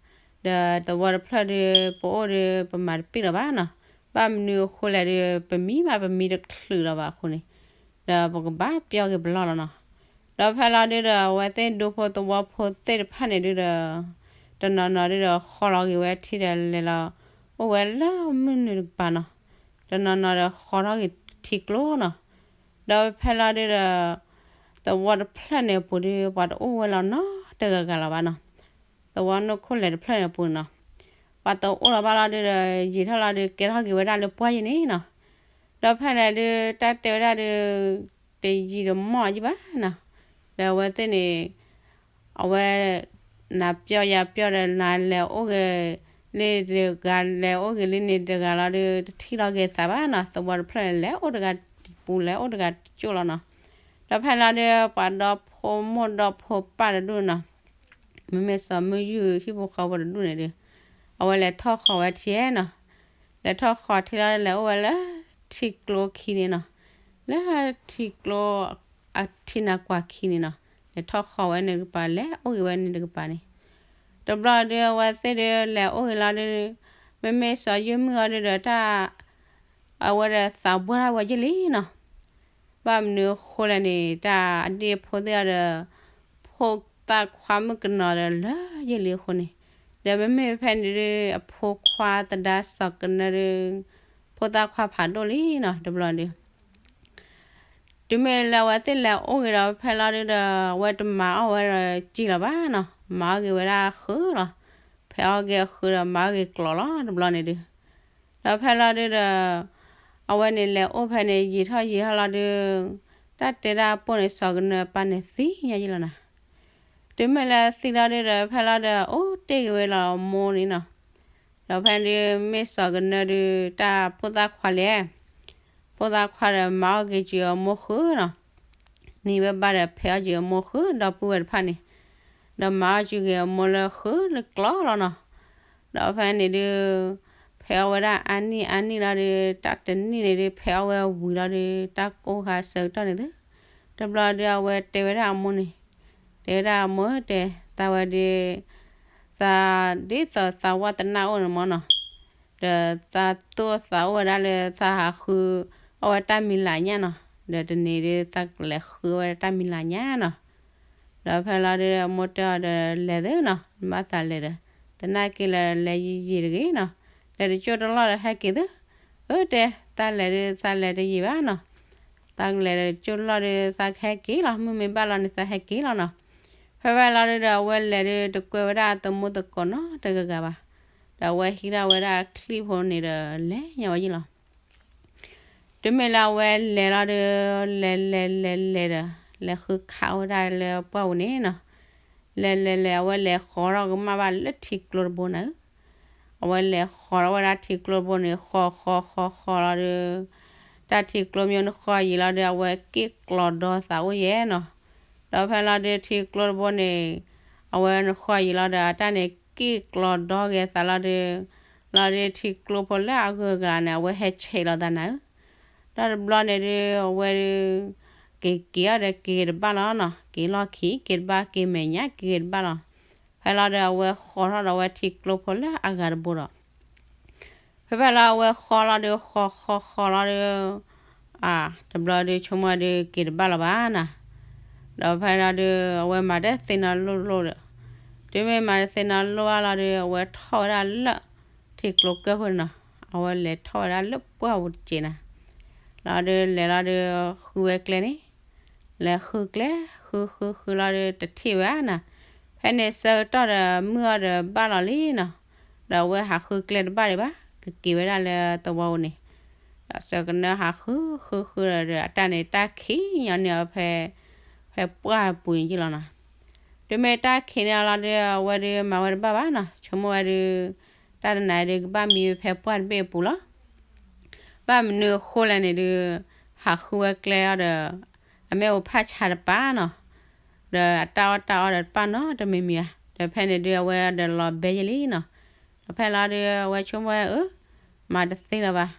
ဒီးသဝီတဖျၢၣ်ဒုး ပအိၣ်ဒုး ပမၤတပ့ၢ်လီၤဘၣ်နီၤ. ဘၣ်မနုၤအဃိလဲၣ်ဒုး ပမံဘၣ်ပမံတချုးလီၤဘၣ်အဃိန့ၣ် ဒီးပကဘၣ်ပျီက့ၤပလီၢ်လီၤနီၤ. ဒီးဖဲလီၤဒုးဒီး အဝဲသ့ၣ်ဒူဖိသဝီဖိသ့ၣ်တဖၣ်န့ၣ်ဒုးဒီး တနီၤနီၤဒုးဒီး ဃီလီၤက့ၤဝဲထံဒီးလဲၤလီၤ အိၣ်ဝဲလၢမုၢ်နုာ်တကပၤနီၤ. တနီၤနီၤဒီးဃီထီၣ်က့ၤထံကျိနီၤ. ဒီးဖဲလီၤဒုးဒီး သဝီတဖျၢၣ်န့ၣ်အပူၤဒုး ပှၤတအိၣ်ဝဲလီၤနီတဂၤဂၤလီၤဘၣ်နီၤ. သဝီနိၣ်ခိၣ်လဲၤတဖျၢၣ်န့ၣ်အပူၤနီၤ ပှၤတအိၣ်လီၤဘၣ်လီၤဒုးဒီး ယံာ်ထီၣ်လီၤဒုး ကဲထီၣ်က့ၤဝဲဒၣ်လၢပှၢ်ယံၤန့ၣ်နီၤ. ဒီးဖဲန့ၣ်ဒုး တၢ်တဲဝဲဒၣ်ဒုး တယံာ်တမီၢ်ယံၤဘၣ်နီၤ. ဒီးအဝဲသ့ၣ်န့ၣ် အဝဲ နၤပျီယၤပျီဒီး နၤလဲၤအိၣ်ဂ့ၤ န့ၣ်တဂၤလဲၤအိၣ်ဂ့ၤလံန့ၣ်တဂၤလီၤဒုး တထံၣ်လီၤက့ၤသးဘၣ်နီၤ, သဝီတဖျၢၣ်န့ၣ် လဲၤအိၣ်တဂၤတပူၤ လဲၤအိၣ်တဂၤတကၠိၢ်လီၤနီၤ. ဒီးဖဲလီၤဒုး ပှၤဒီဖိမိၢ်ဒီဖိပၢ်တဒူၣ်နီၤ, မ့မ့ၢ်စီၤမုၢ်ယုၢ်ဟံၣ်ဖိဃီဖိတဒူၣ်န့ၣ်ဒုး အဝဲလဲၤထီၣ်ဃီၤဝဲထံနီၤ. လဲၤထီၣ်ဃီၤထံလီၤ လဲၤအိၣ်ဝဲလၢထံကျိခံန့ၣ်နီၤ, လၢထံကျိအထံနၤကွၢ်ခံန့ၣ်နီၤ, လဲၤထီၣ်ဃီၤဝဲန့ၣ်တကပၤ လဲၤအိၣ်ဂ့ၤဝဲန့ၣ်တကပၤန့ၣ်. တဘျီဒုး အဝဲသ့ၣ်ဒုးလဲၤအိၣ်ဂ့ၤလီၤဒုး မ့မ့ၢ်စီၤယုၢ်မုၢ်အီၤဒုးဒီးတၢ် အဝဲဒီးသးဘှၢ်ထီၣ်ဝဲယဲၢ်လံနီၤ. ဘၣ်မနုၤအဃိလဲၣ်န့ၣ် တၢ်အဒ့ၣ်အဖိသ့ၣ်အီၤဒီး ဖိသၣ်ခွါမုၣ်ကနီၤဒီးလၢယဲၢ်လံအဃိန့ၣ်, ဒီးမ့မ့ၢ်ဖဲန့ၣ်ဒုး အဖိခွါသဒါစီၤကနၢဒုး ဖိသၣ်ခွါဖးဒိၣ်လံနီၤ တဘျီဒုး တုၤမ့ၢ်လၢအဝဲသ့ၣ်လဲၤအိၣ်ဂ့ၤဒီးဖဲလီၤဒုးဒီး အဝဲတမၤအီၣ်ဝဲဒီးစံၢ်လီၤဘၣ်နီၤ, မၤအီၣ်က့ၤဝဲဒၣ်ဃုလီၤ. ဖဲအီၣ်က့ၤအဃုဒီး မၤအီၣ်က့ၤကျိးလီၤ တဘျီန့ၣ်ဒုး. ဒီးဖဲလီၤဒုးဒီး အဝဲန့ၣ်လဲၤအိၣ်ဖဲန့ၣ် ယံာ်ထီၣ်ယံာ်ထီၣ်လီၤဒုး တၢ်တဲဒၣ်ပိၢ်န့ၣ် စီၤကနၢပၢ်န့ၣ်သံညါယလီၤနီၤ. တုၤမ့ၢ်လၢသံလီၤဒုးဒီး ဖဲလီၤဒီး အိၣ်တ့ၢ်က့ၤဝဲလီၤအမိၢ်န့ၣ်နီၤ. ဒီးဖဲဒုးမ့ၢ်စီၤကနၢဒုး တၢ်ဖိသၣ်ခွါလဲၣ် ဖိသၣ်ခွါဒီးမၤအီၣ်က့ၤက့ၤအမိၢ်ဃုနီၤ. နံၤဝဲဘၣ်ဒီးဖဲးအီၣ်က့ၤအမိၢ်ဃု ဒီပုၢ်ဝဲၢ်တဖၣ်န့ၣ်, ဒီးမၤအီၣ်က့ၤက့ၤအမိၢ်လၢဃုလၢကျိးလီၤနီၤ. ဒီးဖဲန့ၣ်ဒုး ဖဲးအီၣ်ဝဲဒၣ်အါနံၣ်အါနံၣ်လီၤဒုး တၢ်တနံၣ်န့ၣ်ဒုး ဖဲးအီၣ်ဝဲဝံၤလီၤဒုး တၢ်ကိၢ်ခါဆၢကတီၢ်န့ၣ်သု တဘျီဒုးအဝဲတဲဝဲဒၣ်အမိၢ်န့ၣ်, တဲဝဲဒၣ်အမိၢ်ဧၢတဲ, သးဝဲဒုး သးဒ်သိးသးဝဲတနၢ်အိၣ်န့ၣ်မၢ်နီၤ, ဒီးသးသူၣ်သးအိၣ်ဝဲဒၣ်လၢသးဟးဃု အီၣ်ဝဲတၢ်မံၤလၢ်ညၣ်နီၤ, ဒီးတနံၤဒုးသးကလဲၤဃုဝဲတၢ်မံၤလၢ်ညၣ်နီၤ. ဒီးဖဲလီၤဒုးအမိၢ်တဲအီၤဒီးလဲၤသုနီၤ, နဘၣ်သးလဲၤဒီး တနာ်က့ၤလၢလဲၤယံာ်ယံာ်တဂ့ၤနီၤ, လဲၤတကၠိၢ်တလီၢ်ဒီးဟဲက့ၤသု. အၢတဲ, သးလဲၤဒုးသးလဲၤတယံာ်ဘၣ်နီၤ, သးကလဲၤတကၠိၢ်တလီၢ်ဒုးသးကဟဲက့ၤလီၤ, မုၢ်မ့ၢ်ဘၣ်လီၤန့ၣ်သးဟဲက့ၤလီၤနီၤ. ဖဲဖဲလီၤဒုးဒီးအဝဲလဲၤဒုးတကွဲဝဲဒၣ်အသမူသကိးနီတဂၤဂၤဘၣ်, ဒီးအဝဲဟံးဒၣ်ဝဲဒၣ်အချံၣ်ဖိန့ၣ်ဒီးလဲၤညါဝဲယံာ်လီၤ. တုၤမ့ၢ်လၢအဝဲလဲၤလီၤဒုး လဲၤလဲၤလဲၤလဲၤဒီး လဲၤဃုခးဝဲဒၣ်လၢပှၢ်ပူၤန့ၣ်နီၤ, လဲၤလဲၤလဲၤ အဝဲလဲၤဃီၤထီၣ်ကမၣ်ဘၣ်လၢထံကျိတဘိန့ၣ်, အဝဲလဲၤဃီၤထီၣ်ဝဲဒၣ်ထံကျိတဘိန့ၣ် ဃီၤဃီၤဃီၤဃီၤလီၤဒုး တၢ်ထံကျိမ့ၢ်နဃီၤယံာ်လီၤဒုး အဝဲက့ၣ်ကျီၤဒီသးအိၣ်ယဲနီၤ. ဒီးဖဲလီၤဒုးထံကျိတဘိန့ၣ် အဝဲနဃီၤယံာ်လီၤဒီး အတၢ်န့ၣ်က့ၣ်ကျီၤဒီဂ့ၤသးလီၤဒုး, လီၤဒုးထံကျိဖိလၢအဂုၤအဂၤန့ၣ် အဝဲဟဲဆဲးလီၤသးနၤဧၢ. ဒီးတဘျီန့ၣ်ဒုး အဝဲဒုး က့ၤက့ၤအီၤဒီးက့ၤတဘၣ်လီၤနီၤ, က့ၤလီၢ်ခံ က့ၤတဘၣ် က့ၤမဲာ်ညါ က့ၤတဘၣ်လီၤ. ဖဲလီၤဒုးအဝဲဃီၤထီၣ်ဒီးအဝဲထံကျိဖိလၢအဂၤတဘိဒီး ဖဲဖဲလီၤအဝဲဃီၤလီၤဒုး ဃီၤဃီၤဃီၤလီၤဒုး အါ တဘျီဒုးဆိကမိၣ်ဝဲဒုးက့ၤတဘၣ်လီၤဘၣ်နၤ, ဒီးဖဲလီၤဒုး အဝဲမၤတသ့နီၤလိၣ်လိၣ်ဒီး တုၤမ့ၢ်မၤတသ့နီၤလိၣ်ဘၣ်လီၤဒုး အဝဲထီၣ်ဝဲဒၣ်လၢ ထံကျိကၢၢ်ဃိန့ၣ်နီၤ, အဝဲလဲၤထီၣ်ဝဲဒၣ်လၢပှၢ်ပူၤတစဲးနၤ, လီၤဒုးလဲၤလီၤဒုး ဃုဝဲကျဲန့ၣ် လဲၤဃုကျဲ ဃုဃုဃုလီၤဒုးတထံၣ်ဝဲနၤ, ဖဲန့ၣ်ဆၢကတီၢ်ဒီးမုၢ်အီၤဒီးဘၣ်လီၤလံနီၤ, ဒီးအဝဲဟးဃုကျဲတဘၣ်ဒံးဘၣ် ကက့ၤဝဲဒၣ်လၢသဝီပူၤန့ၣ်, ဒီးစီၤကနၢဟးဃုဃုဃုဒီး အတၢ်န့ၣ်တၢ်ခံးညီန့ၢ်အီၤဖဲ ဖဲပှၢ်ပူၤန့ၣ်ယ့ၢ်လီၤနီၤ, တုၤမ့ၢ်တၢ်ခံးန့ၢ်အီၤလီၤဒုး အဝဲဒုးမၤဝဲတဘၣ်ဘၣ်နီၤ, ဆိကမိၣ်ဝဲဒုး တၢ်တနၤဒုးကဘၣ်မံဖဲပှၢ်တဘ့ၣ်အပူၤလီၤ. ဘၣ်မနုၤအဃိလဲၣ်န့ၣ်ဒုး ဟးဃုဝဲကျဲအီၤဒီး အမ့ၢ်အိၣ်ဖးဆါတပၣ်နီၤ, ဒီးအတၢ်အီၣ်တၢ်အီဒီးတပၣ်နီတမံၤမံၤဧါ, ဒီးဖဲန့ၣ်ဒုးအဝဲဒီးလီၤဘဲယဲၢ်လံနီၤ, ဒီးဖဲလီၤဒုးအဝဲဆိကမိၣ်ဝဲအၢ မၤတသ့လၢၤဘၣ်,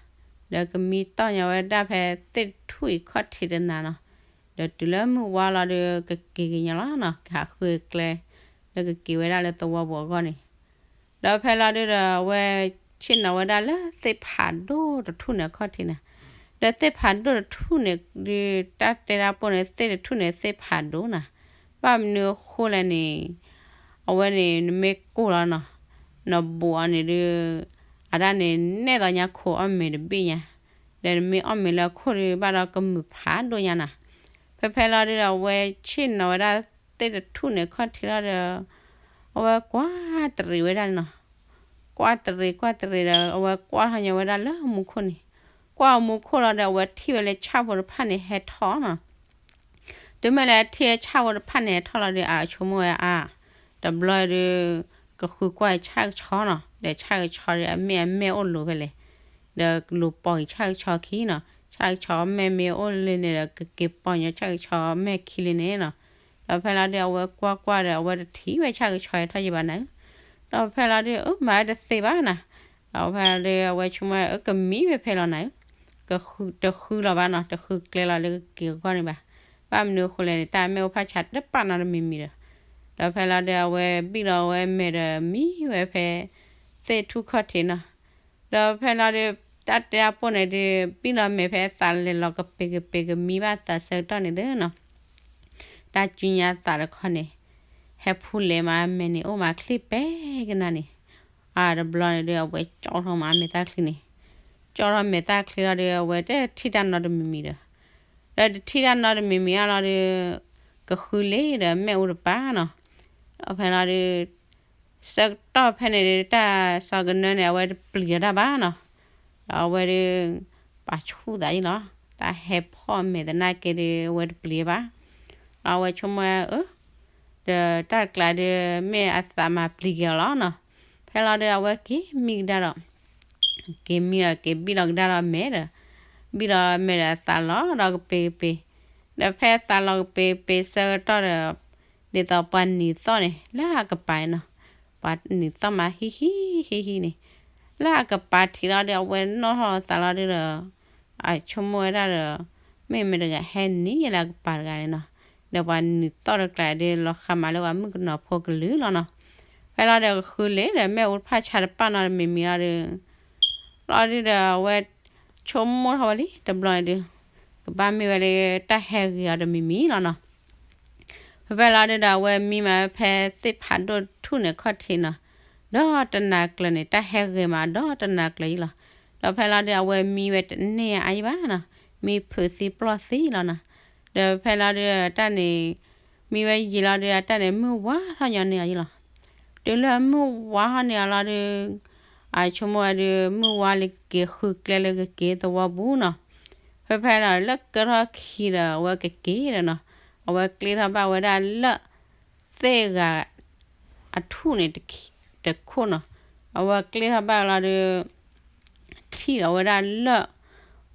ဒီးကမံတီၢ်ညီဝဲဒၣ်ဖဲသ့ၣ်တထူၣ်အံၤခီၣ်ထံးတနၤနီၤ, ဒီးတုၤလၢမုၢ်ဝါလီၤဒုး ကက့ၤက့ၤညီလီၤနီၤ, ကဟးဃုကျဲ လၢကက့ၤဝဲဒၣ်လၢသဝီပူၤအဂီၢ်န့ၣ်, ဒီးဖဲလီၤဒုးဒီးအဝဲဆ့ၣ်နီၤဝဲဒၣ်လၢသ့ၣ်ဖးဒိၣ်တထူၣ်န့ၣ်အခီၣ်ထံးန့ၣ်, ဒီးသ့ၣ်ဖးဒိၣ်တထူၣ်န့ၣ်ဒုး တၢ်တဲတၢ်ပိၢ်န့ၣ် သ့ၣ်တထူၣ်န့ၣ်သ့ၣ်ဖးဒိၣ်နၤ, ဘၣ်မနုၤအဃိလဲၣ်န့ၣ် အဝဲန့ၣ်နမ့ၢ်ကိၢ်လီၤနီၤ, နဘူးအီၤန့ၣ်ဒုး အတၢ်န့ၣ်နဲၣ်သီညါခိၣ်အီၣ်မ့ၤတဘ့ၣ်ညါ, ဒီးနမ့ၢ်အီၣ်မ့ၤလၢခိၣ်ဒုးဘၣ်ဒီးကမုာ်ဖးဒိၣ်ညါနၤ, ဖဲဖဲလီၤဒုးဒီးအဝဲဆ့ၣ်နီၤဝဲဒၣ်သ့ၣ်တထူၣ်န့ၣ်ခီၣ်ထံးလီၤဒီး အဝဲကွၢ်တရံးဝဲဒၣ်န့ၣ်နီၤ, ကွၢ်တရံးကွၢ်တရံးဒီး အဝဲကွၢ်ထီၣ်ညီဝဲဒၣ်လၢမူခိၣ်န့ၣ်, ကွၢ်မူခိၣ်လီၤဒီး အဝဲထံၣ်ဝဲလၢဆၣ်ဖိတဖၣ်န့ၣ်ဟဲထီၣ်နီၤ, တုၤမ့ၢ်လၢထံၣ်ဆၣ်ဖိတဖၣ်န့ၣ်ဟဲထီၣ်လီၤဒီး အဆိကမိၣ်ဝဲအါ, တဘျီဒုး ကဃုကွၢ်ဆၣ်ကဆီနီၤ, ဒီးဆၣ်ကဆီဒီးအမ့ၢ်အမဲၢ်အိၣ်လိၤဖဲလဲၣ်, ဒီးကလူၤပိာ်က့ၤဆၣ်ကဆီခံနီၤ, ဆၣ်ကဆီအမဲၢ်မ့ၢ်အိၣ်လၢန့ၣ်ဒီး ကက့ၤပိာ်ညီဆၣ်ကဆီအမဲၢ်ခံလံန့ၣ်နီၤ. ဒီးဖဲလီၤဒုး အဝဲကွၢ်ကွၢ်ဒီး အဝဲတထံၣ်ဝဲဆၣ်ကဆီထီၣ်ယံၤဘၣ်နၤဧၢ, ဒီးဖဲလီၤဒုး အၢ မၤဝဲတသ့ဘၣ်နၤ, ဒီးဖဲလီၤဒုး အဝဲဆိကမိၣ် အၢ ကမံဝဲဖဲလီၤနၤဧၢ, တဃုလီၤဘၣ်နီၤ, တဃုကျဲလီၤလၢကက့ၤအဂီၢ်န့ၣ်ဘၣ်. ဘၣ်မနုၤအဃိလဲၣ်န့ၣ် တၢ်အမဲၢ်အိၣ်ဖၣ်ဆါတပာ်နီတမံၤမံၤဒီး, ဒီးဖဲလီၤဒုး အဝဲဘံၣ်လီၤဝဲမဲာ်ဒီးမံဝဲဖဲ သ့ၣ်ထူၣ်ခီၣ်ထံးနီၤ. ဒီးဖဲလီၤဒုး တၢ်တဲတၢ်ပိၢ်န့ၣ်ဒုး ဘံၣ်လီၤမဲာ်ဖဲအသးလဲၤလီၤကပ့ၤကပ့ၤ ကမံဘၣ်သးဆၢကတီၢ်န့ၣ်သ့နီၤ, တၢ်စုညါသးတခီန့ၣ် ဟဲဖူလဲၤမး အမဲာ်န့ၣ်အိၣ်မးချံပဲကနၣ်န့ၣ်, အတဘျီန့ၣ်ဒုး အဝဲကၠီထီၣ်မးမဲာ်သၣ်ချံန့ၣ်, ကၠီထီၣ်မဲာ်သၣ်ချံလီၤဒုး အဝဲတထံၣ်တၢ်နီတမံၤမံၤဒီး, ဒီးတထံၣ်တၢ်နီတမံၤမံၤအါလီၤဒုး ကဃုလ့ၤဒီးမဲာ်အိၣ်တပၤနီၤ. ဒီးဖဲလီၤဒုး ဆၢကတီၢ်ဖဲန့ၣ်ဒုး တၢ်စီၤကနၢန့ၣ် အဝဲတပျံၤအီၤတၢ်ဘၣ်နီၤ, ဒီးအဝဲဒုး ပာ်ဆူၣ်သးယံၤလီၤ, တၢ်ဟဲဖီၣ်မဲာ်သနာ်က့ဒုး အဝဲတပျံၤဘၣ်, ဒီးအဝဲဆိကမိၣ်အၢ ဒီးတၢ်တကျးဒုး မ့ၢ်အသးမၤပျံၤက့ၤအီၤလီၤနီၤ. ဖဲလီၤဒုး အဝဲက့ၤမံကဒါဒီး က့ၤမံဒီးက့ၤဘံၣ်လီၤကဒါဒီးမဲာ်ဒီး, ဘံၣ်လီၤမဲာ်ဒီးအသးလီၤဒီးကပ့ၤကပ့ၤ, ဒီးဖဲအသးလီၤကပ့ၤကပ့ၤဆၢကတီၢ်ဒီး ဒ်သိးပှၤနံၤသီၣ်န့ၣ် လၢအကပၤနီၤ, ပှၤနံၤသီၣ်မးဟံးဟံးဟံးဟံးန့ၣ်, လၢအကပၤထံးလီၤဒုး အဝဲနီၣ်ထီၣ်အသးလီၤဒုးဒီး အဆိကမိၣ်ဝဲဒၣ်ဒီး မ့ၢ်မတၤတဂၤဟဲနံၤယဲလၢအကပၤတဂၤန့ၣ်နီၤ, ဒီးပှၤနံၤသီၣ်တကျးဒုး လီၤဃးမးလၢပှၤမုၣ်ကနီၤဖိကလုာ်လီၤနီၤ. ဖဲလီၤဒီးကဃုလ့ၤဒီး မဲာ်အိၣ်ဖၣ်ဆါတပာ်နီတမံၤမံၤလီၤဒုး လီၤဒုးဒီးအဝဲဆိကမိၣ်ထီၣ်ဝဲလံ တဘျီန့ၣ်ဒုး ကဘၣ်မ့ၢ်ဝဲလၢတၢ်ဟဲဂ့ၤအီၤတမံၤမံၤလီၤနီၤ. ဖဲဖဲလီၤဒုးဒီး အဝဲမံမးဖဲသ့ၣ်ဖးဒိၣ်ထူၣ်န့ၣ်ခီၣ်ထံးနီၤ, ဒီးတနၤကျၢၤန့ၣ် တၢ်ဟဲဂ့ၤမးဒီးတနၤကျၢၤယံၤလီၤ. ဒီးဖဲလီၤဒုး အဝဲမံဝဲတန့ၢ်အါယံၤဘၣ်နီၤ, မံဖုးသံပျီၢ်သံလီၤနီၤ. ဒီးဖဲလီၤဒုးတၢ်န့ၣ် မံဝဲယံာ်လီၤဒုး အတၢ်န့ၣ် မုၢ်ဝါထီၣ်ညီန့ၢ်အီၤယံၤလီၤ. တုၤလၢမုၢ်ဝါထီၣ်န့ၢ်အီၤလီၤဒုး အဆိကမိၣ်ဝဲဒုး မုၢ်ဝါလၢကက့ၤဃုကျဲလၢကက့ၤသဝီပူၤနီၤ. ဖဲဖဲလီၤလၢကၢထီၣ်ခံဒီး အဝဲကက့ၤဒီးနီၤ, အဝဲကျ့ထီၣ်ဘၣ်ဝဲဒၣ်လၢ သ့ၣ်ဂၤအထူၣ်န့ၣ်တခိၣ်နီၤ, အဝဲကျ့ထီၣ်ဘၣ်လီၤဒုး ထံၣ်ဒီးဝဲဒၣ်လၢ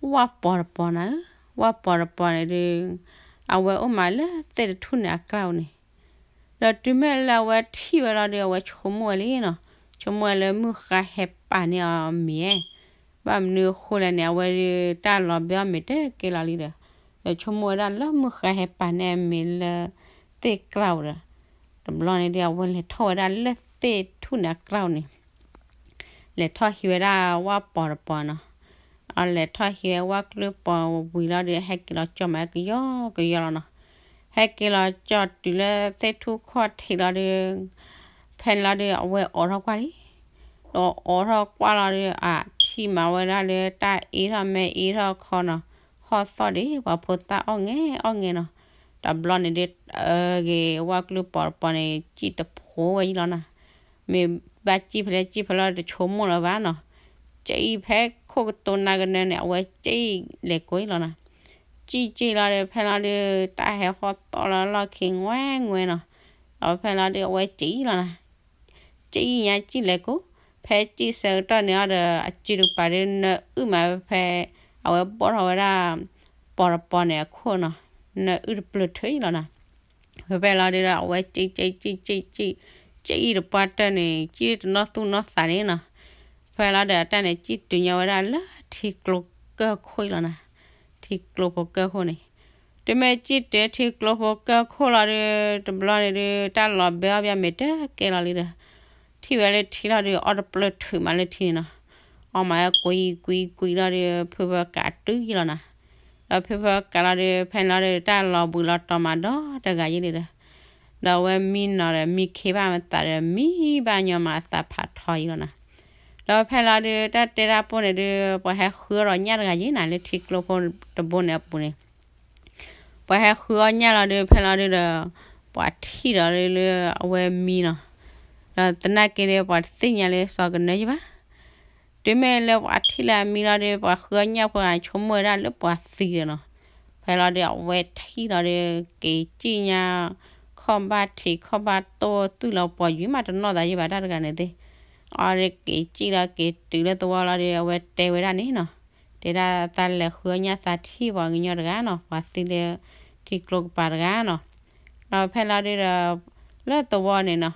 ဝၣ်ပီၤတပီၤနၤဧၢ, ဝၣ်ပီၤတပီၤန့ၣ်ဒုး အဝဲအိၣ်မးလၢသ့ၣ်တထူၣ်န့ၣ်အကျါန့ၣ်, ဒီးတုၤမ့ၢ်လၢအဝဲထံၣ်ဝဲလီၤဒုး အဝဲဆိကမိၣ်ဝဲလံနီၤ, ဆိကမိၣ်ဝဲလၢမုၢ်ဃါဟဲပာ်န့ၢ်အီၤမ့ၤ, ဘၣ်မနုၤအဃိလဲၣ်န့ၣ် အဝဲဒုးတၢ်လီၤဘဲအီၣ်မ့ၤတကဲလီၤလံဒီး, ဒီးဆိကမိၣ်ဝဲဒၣ်လၢမုၢ်ဃါဟဲပာ်န့ၢ်အမ့ၤလၢသ့ၣ်ကျါအိၣ်ဒီး, တဘျီန့ၣ်ဒုး အဝဲလဲၤထီၣ်ဝဲဒၣ်လၢသ့ၣ်ထူၣ်န့ၣ်အကျါန့ၣ် လဲၤထီၣ်ဟံးဝဲဒၣ်ဝၣ်ပီၤတပီၤနီၤ. အလဲၤထီၣ်ဟံးဝဲဝၣ်ကျုၢ်ပီၤဝံၤလီၤဒီး ဟဲက့ၤလီၤကၠီမးကယီကယီလီၤနီၤ. ဟဲက့ၤလီၤကၠီတုၤလၢသ့ၣ်ထူၣ်ခီၣ်ထံးလီၤဒီး ဖဲန့ၣ်လီၤဒီး အဝဲအိးထီၣ်ကွၢ်လံ. ဒီးအိးထီၣ်ကွၢ်လီၤဒီး အထံၣ်မးဝဲဒၣ်လၢတၢ်အ့ထီၣ်မဲာ်အ့ထီၣ်ခီနီၤ, ဟီၣ်သီၣ်ဒံး ပှၤဖိသၣ်အီၣ်ငဲအီၣ်ငဲနီၤ. တဘျီန့ၣ်ဒုး အဂ့ၤဝၣ်ကျုၢ်ပီၤတပီၤန့ၣ် စံၣ်တဖိဝဲယံၤလီၤနီၤ. မ့ၢ်ဘၣ်စံၣ်ဖဲလဲၣ်စံၣ်ဖဲလဲၣ်တဆိကမိၣ်လၢၤဘၣ်နီၤ. စံၣ်ဖဲခိၣ်ကတိၤနၤကနၢန့ၣ် အဝဲစံၣ်လဲၤကိးယံၤလီၤနီၤ. စံၣ်စံၣ်လီၤဒီး ဖဲလီၤဒုး တၢ်ဟဲဟီၣ်သီၣ်လီၤလီၢ်ခံငွဲငွဲနီၤ. ဒီးဖဲလီၤဒုး အဝဲစံၣ်လီၤနီၤ. စံၣ်ညါစံၣ်လဲၤကိး, ဖဲစံၣ်ဆၢကတီၢ်န့ၣ်အီၤဒီး အစုတကပၤဒုး နၢအုၣ်မးဖဲ အဝဲဘီၣ်ထီၣ်ဝဲဒၣ် ပီၤတပီၤန့ၣ်အခိၣ်နီၤ, နၢအုၣ်တပျၢၢ်ထၢၣ်လီၤနီၤ. ဖဲဖဲလီၤဒုးဒီး အဝဲစံၣ်စံၣ်စံၣ်စံၣ်စံၣ်, စံၣ်အံၤတပှၢ်တၢၢ်န့ၣ် စံၣ်တနီၣ်သူၣ်နီၣ်သးန့ၣ်နီၤ. ဖဲလီၤဒီး အတၢ်န့ၣ် စံၣ်တုၤညီဝဲဒၣ်လၢထံကျိကၢၢ်ခိၣ်အံၤလီၤနီၤ. ထံကျိဖိကၢၢ်ခိၣ်န့ၣ် တုၤမ့ၢ်စံၣ်တုၤထံကျိဖိကၢၢ်ခိၣ်လီၤဒီး တဘျီန့ၣ်ဒုး တၢ်လီၤဘဲအီၣ်ဘၣ်မ့ၤတကဲလီၤလံဒီး ထံၣ်ဝဲလၢထံလီၤဒုး အီၣ်တပျၢၢ်ထုးမးလၢထံန့ၣ်နီၤ. အီၣ်မးဝဲကွံကွံကွံလီၤဒီး ဖုဖၢကးတုၤယံၤလီၤနီၤ. ဒီးဖုဖၢကးလီၤဒီး ဖဲန့ၣ်လီၤဒီး တၢ်လီၤဘှံးလီၤတီၤမးဒီတဂၤယံၤလံဒီး ဒီးအဝဲမံနီၤဒီး မံခ့ဘၣ်မတၤဒီး မံဘၣ်ညီမးအသးဖးထီယံၤလီၤနီၤ. ဒီးဖဲလီၤဒုး တၢ်တဲတၢ်ပိၢ်န့ၣ်ဒုး ပှၤဟဲဃုအီၣ်ဒီးညၣ်တဂၤယံၤနီၤ လၢထံကျိဖိတဘိန့ၣ်အပူၤန့ၣ် ပှၤဟဲဃုအီၣ်ညၣ်လီၤဒီး ဖဲလီၤဒုးဒီး ပှၤထံၣ်ဒီးလၢအဝဲမံနီၤ. ဒီးသနာ်က့ဒီး ပှၤတသ့ၣ်ညါလၢစီၤကနၢယံၤဘၣ်. တုၤမ့ၢ်လၢပှၤထံၣ်လၢအမံလီၤဒီး ပှၤဃုအီၣ်ညၣ်ဖိတဂၤန့ၣ် ဆိကမိၣ်ဝဲဒၣ်လၢပှၤသံဒီးနီၤ. ဖဲလီၤဒုး အဝဲထံၣ်လီၤဒီး က့ၤစံၣ်ညါ ခီၣ်ဘၣ်ထံးခီၣ်ဘၣ်တိၢ် သူၣ်လီၤပှီၤယံၤမး တနီၣ်သးယံၤဘၣ်တၢ်တဂၤန့ၣ်သ့ၣ်. အီၤဒီးက့ၤစံၣ်လီၤက့ၤတုၤလၢသဝီလီၤဒီး အဝဲတဲဝဲဒၣ်န့ၣ်နီၤ, တဲဒၣ်သးလဲၤဃုအီၣ်ညၣ်သးထံၣ်ပှၤကညီတဂၤနီၤ, ပှၤသံလၢထံကျိကပၤတဂၤနီၤ. ဒီးဖဲလီၤဒုဒီး လၢသဝီန့ၣ်နီၤ,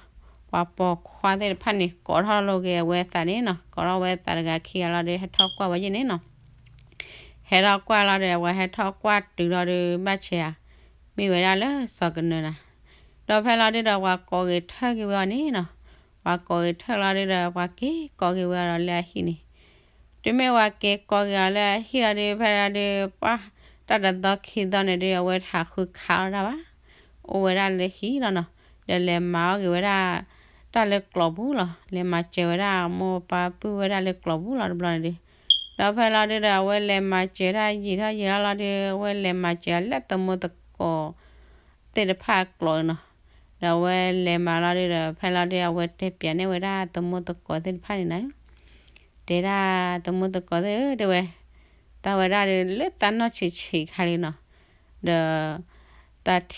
ပှၤပိာ်ခွါသ့ၣ်တဖၣ်န့ၣ် ကိးထီၣ်လိာ်က့ၤအဝဲသးန့ၣ်နီၤ, ကိးထီၣ်ဝဲသးတဂၤခံဂၤလီၤဒီး ဟဲထီၣ်ကွၢ်ဝဲယဲၢ်န့ၣ်နီၤ. ဟဲထီၣ်ကွၢ်လီၤဒီး ပှၤဟဲထီၣ်ကွၢ်တုၤလီၤဒီး ဘၣ်ဆဲးဧါ, မ့ၢ်ဝဲဒၣ်လၢစီၤကနၢနၤ. ဒီးဖဲလီၤဒုဒီး ပှၤကိးဂဲၤထၢၣ်က့ၤဝဲအီၤန့ၣ်နီၤ, ပှၤကိးဂဲၤထၢၣ်လီၤဒုဒီး ပှၤက့ၤကိးက့ၤဝဲအီၤဒီးလၢအဟံၣ်န့ၣ် တုၤမ့ၢ်ပှၤက့ၤကိးက့ၤအီၤလၢအဟံၣ်လီၤဒု ဖဲလီၤဒု ပှၤတၢ်တသီခံသီန့ၣ်ဒု အဝဲတဟးဃုခးအီၣ်တၢ်ဘၣ်, အိၣ်ဝဲဒၣ်လၢဟံၣ်လီၤနီၤ. ဒီးလဲၤမၤအီၣ်က့ၤဝဲဒၣ် တၢ်လၢကျိးပူၤလီၤ, လဲၤမၤစၢၤဝဲဒၣ်မိၢ်ပၢ်ပုၢ်ဝဲဒၣ်လၢကျိးပူၤလီၤတဘျီန့ၣ်ဒု. ဒီးဖဲလီၤဒုဒီး အဝဲလဲၤမၤစၢၤတၢ်ယံာ်ထီၣ်ယံာ်ထီၣ်လီၤဒု အဝဲလဲၤမၤစၢၤအီၤလၢသမူသကိး သ့ၣ်တဖၣ်အကျိးနီၤ. ဒီးအဝဲလဲၤမၤလီၤဒုဒီး ဖဲလီၤဒု အဝဲတဲပျးန့ၢ်ဝဲဒၣ်သမူသကိးသ့ၣ်တဖၣ်န့ၣ်နီၤ, တဲဒၣ်သမူသကိးသ့ၣ်ဧၢ တဲဝဲ, တၢ်ဝဲဒၣ်ဒုလၢသးနီၢ်ဆံးဆံးခါလံနီၤ, ဒီး သးထံၣ်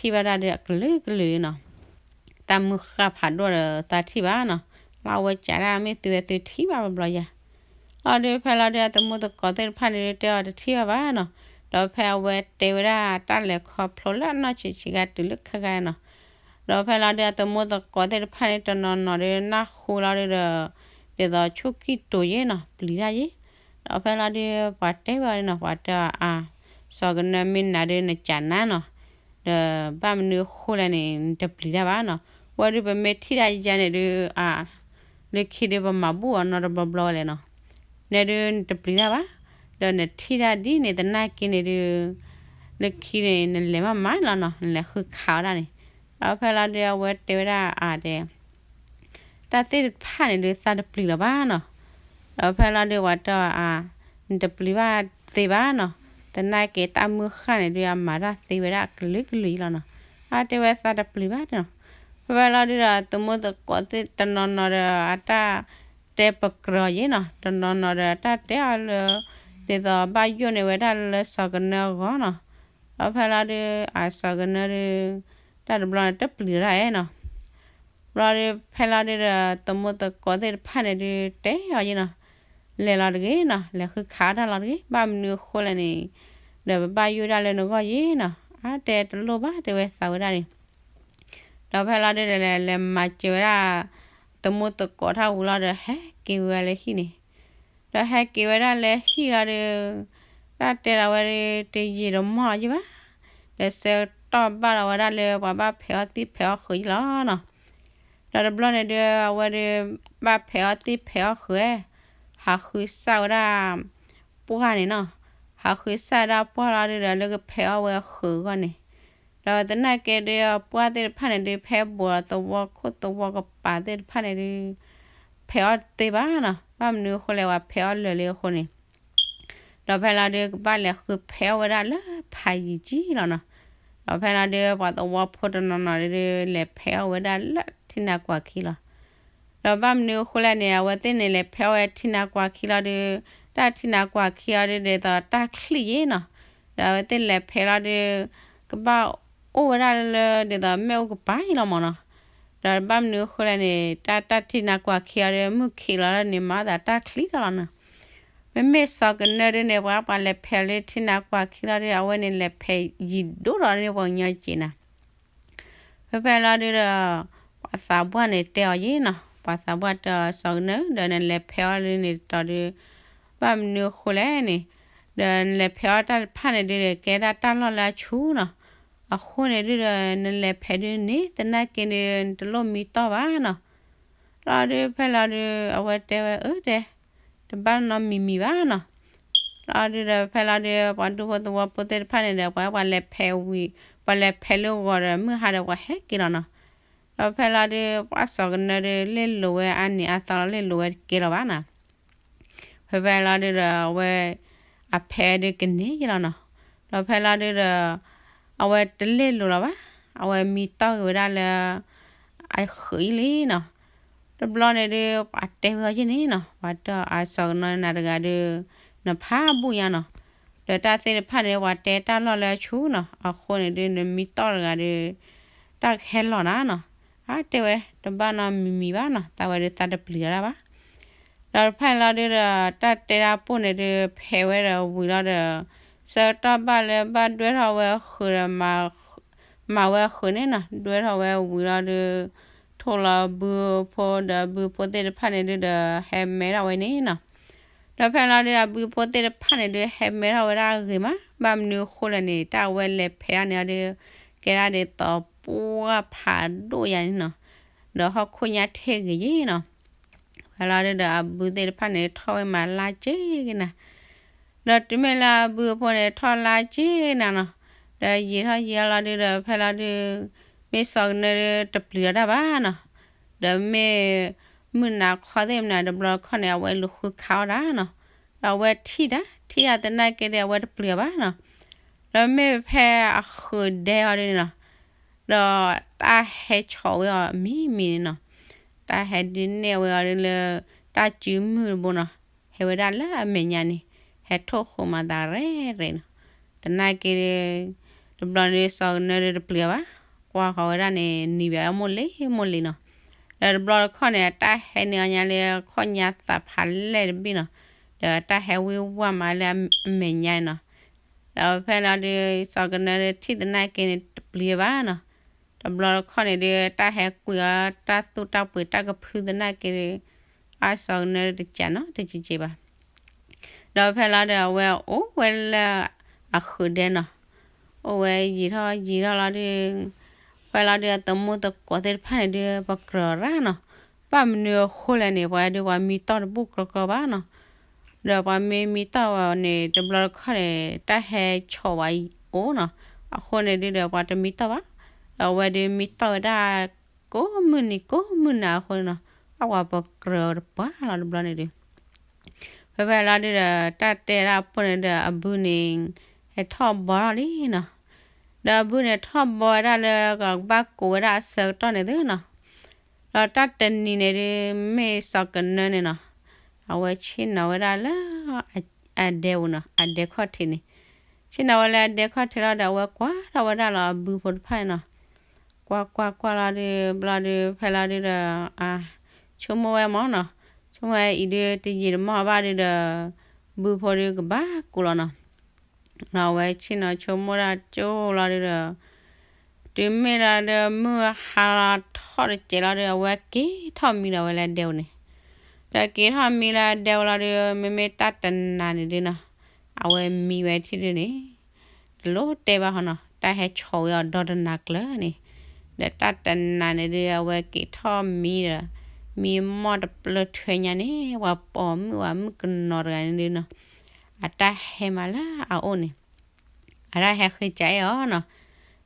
ဘၣ်တၢ်ဒုအကလုာ်ကလုာ်နီၤ. တၢ်မုၢ်ဃၢ်ဖးဒိၣ်ဒီးသးထံၣ်ဘၣ်နီၤ, လၢအဝဲစးဒၣ်မ့ၢ်သုဝဲသုထံၣ်ဘၣ်ဘျီဘျီယၤ လီၤဒု ဖဲလီၤဒု အသမူသကိးသ့ၣ်တဖၣ်န့ၣ်ဒု တဲအီၤတထံၣ်ဘၣ်ဘၣ်နီၤ. ဒီးဖဲအဝဲတဲဝဲဒၣ်တၢ်လဲၤခီဖျိလၢအနီၢ်ဆံးဆံးခါတုၤလၢခဲခါနီၤ. ဒီးဖဲလီၤဒု အသမူသကိးသ့ၣ်တဖၣ်န့ၣ် တနီၤနီၤဒု နၢ်ဟူလီၤဒုဒီး ဒ်သိးဆူၣ်ကံၢ်တူာ်ယဲၢ်နီၤ, ပျံၤတၢ်ယဲၢ်. ဒီးဖဲလီၤဒု ပှၤတဲဝဲအီၤန့ၣ်နီၤ, ပှၤတဲအီၤအါ, စီၤကနၢမ့ၢ်နၤဒုနကးနၤနီၤ, ဒီးဘၣ်မနုၤအဃိလဲၣ်န့ၣ် နတပျံၤတၢ်ဘၣ်နီၤ. ဝဲဒုပမ့ၢ်ထံၣ်တၢ်ယါန့ၣ်ဒု အါ လၢခံဒုပမၤဘူၣ်အီၤနီတဘျီဘျီဝဲလဲၣ်နီၤ. နဲဒုနတပျံၤတၢ်ဘၣ်, ဒီးနထံၣ်တၢ်ဒ်န့ၣ်သနာ်က့န့ၣ်ဒု လၢခံန့ၣ် နလဲၤမးမးလီၤနီၤ, နလဲၤဃုခးအီၣ်ဒၣ်န့ၣ်. ဒီးဖဲလီၤဒု အဝဲတဲဝဲဒၣ်အါတဲ တၢ်သ့ၣ်တဖၣ်န့ၣ်ဒု သးတပျံၤလီၤဘၣ်နီၤ. ဒီးဖဲလီၤဒု ပှၤတဲအါ, နတပျံၤဘၣ်သ့ဘၣ်နီၤ, သနာ်က့တၢ်မုၢ်ဃၢ်န့ၣ်ဒု အမၤတၢ်သ့ဝဲဒၣ်အကလုာ်ကလုာ်လီၤနီၤ. အါတဲဝဲသးတပျံၤဘၣ်နီၤ. ဖဲဖဲလီၤဒုဒီး သမူသကိးသ့ၣ်တနီၤနီၤဒီး အတၢ်တဲပကြၢၤအီၤယဲၢ်နီၤ, တနီၤနီၤဒီးအတၢ်တဲအီၤလၢ ဒ်သိးဘၣ်ယိၣ်န့ၢ်ဝဲဒၣ်လၢစီၤကနၢအဂီၢ်နီၤ. ဒီးဖဲလီၤဒု အစီၤကနၢဒု တၢ်တဘျီန့ၣ်တပျံၤတၢ်အဲၣ်နီၤ. ဘျီဒု ဖဲလီၤဒုဒီး သမူသကိးသ့ၣ်တဖၣ်န့ၣ်ဒု တဲအီၤယဲၢ်နီၤ, လဲၤလီၤတဂ့ၤနီၤ, လဲၤဃုခးအီၣ်တၢ်လီၤတဂ့ၤ, ဘၣ်မနုၤအဃိလဲၣ်န့ၣ်, ဒီးပဘၣ်ယိၣ်ဒၣ်လၢနဂီၢ်ယဲၢ်နီၤ. အါတဲတလိၣ်ဘၣ်တဲဝဲသးဝဲဒၣ်န့ၣ်. ဒီးဖဲလီၤဒုဒီး လဲၤမၤစၢၤဝဲဒၣ် သမူသကိးထီၣ်ဝံၤလီၤဒီး ဟဲက့ၤဝဲလၢဟံၣ်န့ၣ်. ဒီးဟဲက့ၤဝဲဒၣ်လၢဟံၣ်လီၤဒု တၢ်တဲလီၤဝဲဒု တယံာ်တမီၢ်ယဲၢ်ဘၣ်, ဒီးဆၢကတီၢ်ဘၣ်လီၤဝဲဒၣ်လၢ ပှၤဘၣ်ဖဲးအီၣ်သံၣ်ဖဲးအီၣ်ဃုာ်ယဲၢ်လီၤနီၤ. ဒီးတဘျီန့ၣ်ဒု အဝဲဒု ဘၣ်ဖဲးအီၣ်သံၣ်ဖဲးအီၣ်ဃုာ်, ဟးဃုစၢ်ဝဲဒၣ် ပှၢ်န့ၣ်နီၤ, ဟးဃုစၢ်ဝဲဒၣ်ပှၢ်လီၤဒုဒီး လၢကဖဲးအီၣ်ဝဲအဃုာ်အဂီၢ်န့ၣ်. ဒီးသနာ်က့ဒု ပှၢ်သ့ၣ်တဖၣ်န့ၣ်ဒု ဖဲဘူးဒီးသဝီခိၣ်သဝီကပၤသ့ၣ်တဖၣ်န့ၣ်ဒု ဖဲးအီၣ်တသ့ဘၣ်နီၤ, ဘၣ်မနုၤအဃိလဲၣ် ပှၤဖဲးအီၣ်လၢာ်လံအဃိန့ၣ်. ဒီးဖဲလီၤဒု ကဘၣ်လဲၤဃုဖဲးအီၣ်ဝဲဒၣ်လၢဖးယံၤကံလီၤနီၤ. ဒီးဖဲလီၤဒု ပှၤသဝီဖိတနီၤနီၤဒု လဲၤဖဲးအီၣ်ဝဲဒၣ်လၢထံနါကွၢ်ခံလီၤ. ဒီးဘၣ်မနုၤအဃိလဲၣ်န့ၣ် အဝဲသ့ၣ်န့ၣ်လဲၤဖဲးအီၣ်ဝဲထံနါကွၢ်ခံလီၤဒု, တၢ်ထံနါကွၢ်ခံအီၤဒု ဒ်သိးတၢ်ချံၣ်ယဲၢ်နီၤ. ဒီးအဝဲသ့ၣ်လဲၤဖဲးလီၤဒု ကဘၣ်အိၣ်ဝဲဒၣ်လၢ ဒ်သိးမ့ၣ်အူကပၤယဲၢ်လီၤမၢ်နီၤ. ဒီးဘၣ်မနုၤအဃိလဲၣ်န့ၣ် တၢ် တၢ်ထံနါကွၢ်ခံအီၤဒု မုၢ်ခံးလီၤလၢန့ၣ် မၤသးတၢ်ချံၣ်ထီၣ်လီၤနီၤ. မ့မ့ၢ်စီၤကနၢဒုန့ၣ် ပှၤ ပှၤလဲၤဖဲးလၢထံနါကွၢ်ခံလီၤဒု အဝဲန့ၣ်လဲၤဖဲးယံၤဒိၣ်ဒီးန့ၢ်ပှၤကညီတက့ၢ်နီၤ. ဖဲဖဲလီၤဒုဒီး ပှၤသးပှၢ်န့ၣ်တဲအီၤယဲၢ်နီၤ, ပှၤသးပှၢ်တဲအီၤ စီၤကနၢ ဒီးနလဲၤဖဲးအီၣ်လၢန့ၣ်တတီၤဒု ဘၣ်မနုၤအဃိလဲၣ်န့ၣ်, ဒီးနလဲၤဖဲးအီၣ်တၢ်တဖၣ်န့ၣ်ဒုဒီး ကဲဒၣ်တၢ်လီၢ်လၢအဆူၣ်နီၤ. အဃိန့ၣ်ဒုဒီး နလဲၤဖဲးဒုန့ၣ် သနာ်က့ဒု နတလိၣ်မံတီၢ်ဘၣ်နီၤ. လီၤဒု ဖဲလီၤဒု အဝဲတဲဝဲ အၢ တဲ တဘၣ်နီတမံၤမံၤဘၣ်နီၤ. လီၤဒုဒီး ဖဲလီၤဒု ပှၤဒူဖိသဝီဖိသ့ၣ်တဖၣ်န့ၣ်ဒီး ပှၤ ပှၤလဲၤဖဲးဝံၤ ပှၤလဲၤဖဲးလၢဂီၤဒီး မုၢ်ဟါဒီးပှၤဟဲက့ၤလီၤနီၤ. ဒီးဖဲလီၤဒု ပှၤစီၤကနၢဒု လ့ၣ်လိၤဝဲအါနံၤအါသီလီၤ လ့ၣ်လိၤဝဲတကဲလီၤဘၣ်နီၤ. ဖဲဖဲလီၤဒုဒီး အဝဲ အဖဲဒုကန့ၢ်ယဲၢ်လီၤနီၤ. ဒီးဖဲလီၤဒုဒီး အဝဲတလ့ၣ်လိၤလီၤဘၣ်, အဝဲမံတီၢ်က့ၤဝဲဒၣ်လၢ အဃုာ်အံၤလံနီၤ. တဘျီန့ၣ်ဒု ပှၤတဲဝဲအီၤယဲၢ်န့ၣ်နီၤ, ပှၤတဲအီၤ အစီၤကနၢနၤတဂၤဒု နဖးဘူၣ်ညါနီၤ. ဒီးတၢ်သ့ၣ်တဖၣ်န့ၣ် ပှၤတဲတၢ်လီၢ်လၢအဆူၣ်နီၤ, အဃိန့ၣ်ဒု နမံတီၢ်တဂၤဒု တၢ်ကဟဲလီၤနၤနီၤ. အါတဲဝဲ တဘၣ်နီတမံၤမံၤဘၣ်နီၤ, သးဝဲဒုးသးတပျံၤအီၤဒၣ်ဘၣ်. ဒီးတဖၣ်န့ၣ်လီၤဒုးဒီး တၢ်တဲဒၣ်ပိၢ်န့ၣ်ဒုး ဖဲးဝဲဒီးဝံၤလီၤဒီး ဆၢကတီၢ်ဘၣ်လၢဘၣ်ဒွဲၣ်ထီၣ်ဝဲဃုာ်ဒီး မၤဝဲဃုာ်န့ၣ်နီၤ, ဒွဲၣ်ထီၣ်ဝဲဝံၤလီၤဒုး ထိၣ်လီၤဘုဖိဒီးဘုဖိသ့ၣ်တဖၣ်န့ၣ်ဒုးဒီး ဟဲမဲထီၣ်ဝဲန့ၣ်နီၤ. ဒီးဖဲလီၤဒုး အဘုဖိသ့ၣ်တဖၣ်န့ၣ်ဒုး ဟဲမဲထီၣ်ဝဲဒၣ်အဂ့ၤမး, ဘၣ်မနုၤအဃိလဲၣ်န့ၣ် တၢ်အဝဲလဲၤဖဲးဒၣ်န့ၣ်အီၤဒုး ကဲဒၣ်ဒ်သိးပှၢ်ဖးဒိၣ်ယါန့ၣ်နီၤ, ဒီးဟီၣ်ခိၣ်ညါထဲဂ့ၤယ့ၣ်နီၤ. ဖဲလီၤဒုးဒီး အဘုသ့ၣ်တဖၣ်န့ၣ် ထီၣ်ဝဲမးလါက့ၤက့ၤနၤ, ဒီးတုၤမ့ၢ်လၢအဘုအဖိန့ၣ် ထီၣ်လါက့ၤနၤနီၤ, ဒီးယံာ်ထီၣ်ယံာ်ထီၣ်လီၤဒုးဒီး ဖဲလီၤဒုး မ့ၢ်စီၤကနၢဒုးတပျံၤအီၤတၢ်ဘၣ်နီၤ, ဒီးမ့ၢ်မုၢ်နၤခီသ့ၣ်မနုၤ တဘျီတခီၣ်န့ၣ် အဝဲလူၤဃုခးအီၣ်တၢ်နီၤ, ဒီးအဝဲထံၣ်တၢ် ထံၣ်တၢ်သနာ်က့ဒီး အဝဲတပျံၤအီၤဘၣ်နီၤ. ဒီးမ့ၢ်ဖဲအဃုာ်ဒဲအီၤဒ်န့ၣ်နီၤ, ဒီးတၢ်ဟဲဆီၣ်ဝဲအီၤမံၤမံၤန့ၣ်နီၤ, တၢ်ဟဲဒုးနဲၣ်ဝဲအီၤဒ်လၢ တၢ်စုမုၢ်တဘိနီၤ, ဟဲဝဲဒၣ်လၢအမဲာ်ညါန့ၣ်, ဟဲထိၣ်ဃုာ်မၤသးရဲၣ်ရဲၣ်နီၤ. သနာ်က့ဒီး တဘျီန့ၣ်ဒုး စီၤကနၢဒုးတပျံၤအီၤဘၣ်, ကွၢ်ဃီၤဝဲဒၣ်န့ၣ် နံၤဘၣ်အမိၢ်လံမိၢ်လံနီၤ. ဒီးတဘျီတခီၣ်န့ၣ် အတၢ်ဟဲန့ၢ်အီၤညါလၢခီၣ်ညါသးဖးလဲၢ်တဘ့ၣ်နီၤ, ဒီးတၢ်ဟဲဝံၢ်ဝါမးလၢအမဲာ်ညါနီၤ. ဒီးဖဲလီၤဒုး စီၤကနၢဒုးထံၣ်သနာ်က့န့ၣ် တပျံၤဘၣ်နီၤ. တဘျီတခီၣ်န့ၣ်ဒုး တၢ်ဟဲကွံာ်အီၤတၢ်သူၣ်တၢ်ပှ့ၤတၢ်ကဖုသနာ်က့ဒီး အစီၤကနၢဒုးတကးနီတကဲးကဲးဘၣ်. ဒီးဖဲလီၤဒုး အဝဲအိၣ်ဝဲလၢအဃုာ်ဒဲနီၤ, အိၣ်ဝဲယံာ်ထီၣ်ယံာ်ထီၣ်လီၤဒုး ဖဲလီၤဒုး အသမူသကိးသ့ၣ်တဖၣ်န့ၣ်ဒုး ပကြၢးအီၤရၣ်နီၤ. ဘၣ်မနုၤအဃိလဲၣ်န့ၣ် ပှၤဒုးပှၤမံတီၢ်တဘူၣ်ကြီကြီဘၣ်နီၤ. ဒီးပှၤမ့ၢ်မံတီၢ်ဝဲန့ၣ် တဘျီတခီၣ်န့ၣ် တၢ်ဟဲဆီၣ်ဝဲအိၣ်နီၤ. အဃိန့ၣ်ဒုးဒီး ပှၤတမံတီၢ်ဘၣ်. ဒီးအဝဲဒုးမံတီၢ်ဝဲဒၣ် ကိးမုၢ်နံၤကိးမုၢ်နၤအဃိန့ၣ်နီၤ, အဝဲပကြၢးအီၤတပှၢ်လီၤတဘျီန့ၣ်ဒုး ဖဲဖဲလီၤဒုးဒီး တၢ်တဲဒၣ်ပိၢ်န့ၣ်ဒီး အဘုန့ၣ် ဟဲထီၣ်ဘီထီၣ်လံနီၤ. ဒီးအဘုန့ၣ်ထီၣ်ဘီဝဲဒၣ်လၢ ကဘၣ်ကိးဝဲဒၣ်အဆၢကတီၢ်န့ၣ်သုနီၤ. ဒီးတၢ်တနံၤန့ၣ်ဒုး မ့ၢ်စီၤကနၢန့ၣ်နီၤ, အဝဲဆ့ၣ်နီၤဝဲဒၣ်လၢ အဒဲပူၤနီၤ, အဒဲခီၣ်ထံးန့ၣ်, ဆ့ၣ်နီၤဝဲလၢအဒဲခီၣ်ထံးလီၤဒီး အဝဲကွၢ်ထီၣ်ဝဲဒၣ်လီၤအဘုဖိတဖၣ်န့ၣ်နီၤ. ကွၢ်ကွၢ်ကွၢ်လီၤဒုး ဘျီဒုး ဖဲလီၤဒုးဒီး အ ဆိကမိၣ်ဝဲမးနီၤ, ဆိကမိၣ်ဝဲအံၤဒုး တယံာ်တမီၢ်ဘၣ်ဒုးဒီး ဘုဖိဒုးကဘၣ်ကိးလီၤနီၤ. ဒီးအဝဲဆ့ၣ်နီၤဆိကမိၣ်ဒၣ်ကၠိလီၤဒုးဒီး တုၤမ့ၢ်လီၤဒုး မုၢ်ဟါလီၤထီၣ်တစဲးလီၤဒုး အဝဲက့ၤထီၣ်မံဒီးဝဲလၢဒဲပူၤန့ၣ်, ဒီးက့ၤထီၣ်မံလၢဒဲပူၤလီၤဒုး မ့မ့ၢ်တၢ်တနၤန့ၣ်ဒုးနီၤ, အဝဲမံဝဲထံၣ်ဒုးန့ၣ် တလိၣ်တဲဘၣ်ဟီနီၤ, တၢ်ဟဲဆီၣ်ဝဲအီၤဒီတနၤကျၢၤန့ၣ်, ဒီးတၢ်တနၤန့ၣ်ဒုး အဝဲက့ၤထီၣ်မံဒီး မံမီၢ်တပျၢၢ်ထွဲညါန့ၣ် ပှၤပိာ်မုၣ်ပှၤမုၣ်ကနီၤတဂၤန့ၣ်ဒုးနီၤ, အတၢ်ဟဲမးလၢအအိၣ်န့ၣ် အတၢ်ဟဲဃ့ကးအဲၣ်အီၤနီ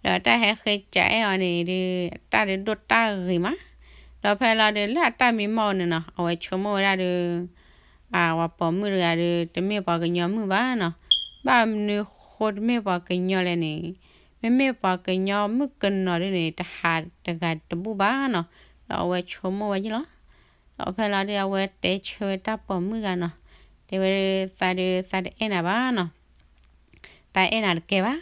ၤ. ဒီးတၢ်ဟဲဃ့ကးအဲၣ်အီၤန့ၣ်ဒုး တၢ်ဒုးဒိၣ်တၢ်ဂ့ၤမး. ဒီးဖဲလီၤဒုးလၢအတၢ်မံမီၢ်အိၣ်န့ၣ်နီၤ အဝဲဆိကမိၣ်ဝဲဒၣ်ဒုး အဝဲပိာ်မုၣ်တဂၤဒုး တမ့ၢ်ပှၤကညီမုၣ်ဘၣ်နီၤ. ဘၣ်မနုၤဃိတမ့ၢ်ပှၤကညီလဲၣ်န့ၣ်, မ့မ့ၢ်ပှၤကညီမုၣ်ကနီၤဒုးန့ၣ် တဟးတဂၤတဘူၣ်ဘၣ်နီၤ. ဒီးအဝဲဆိကမိၣ်ဝဲယ့ၣ်လီၤ. ဒီးဖဲလီၤဒုး အဝဲတဲဆၢဝဲတၢ်ပိာ်မုၣ်တဂၤနီၤ, တဲဝဲဒုး သးဒုး သးတအဲၣ်နၤဘၣ်နီၤ. သးအဲၣ်နၤတကဲဘၣ်.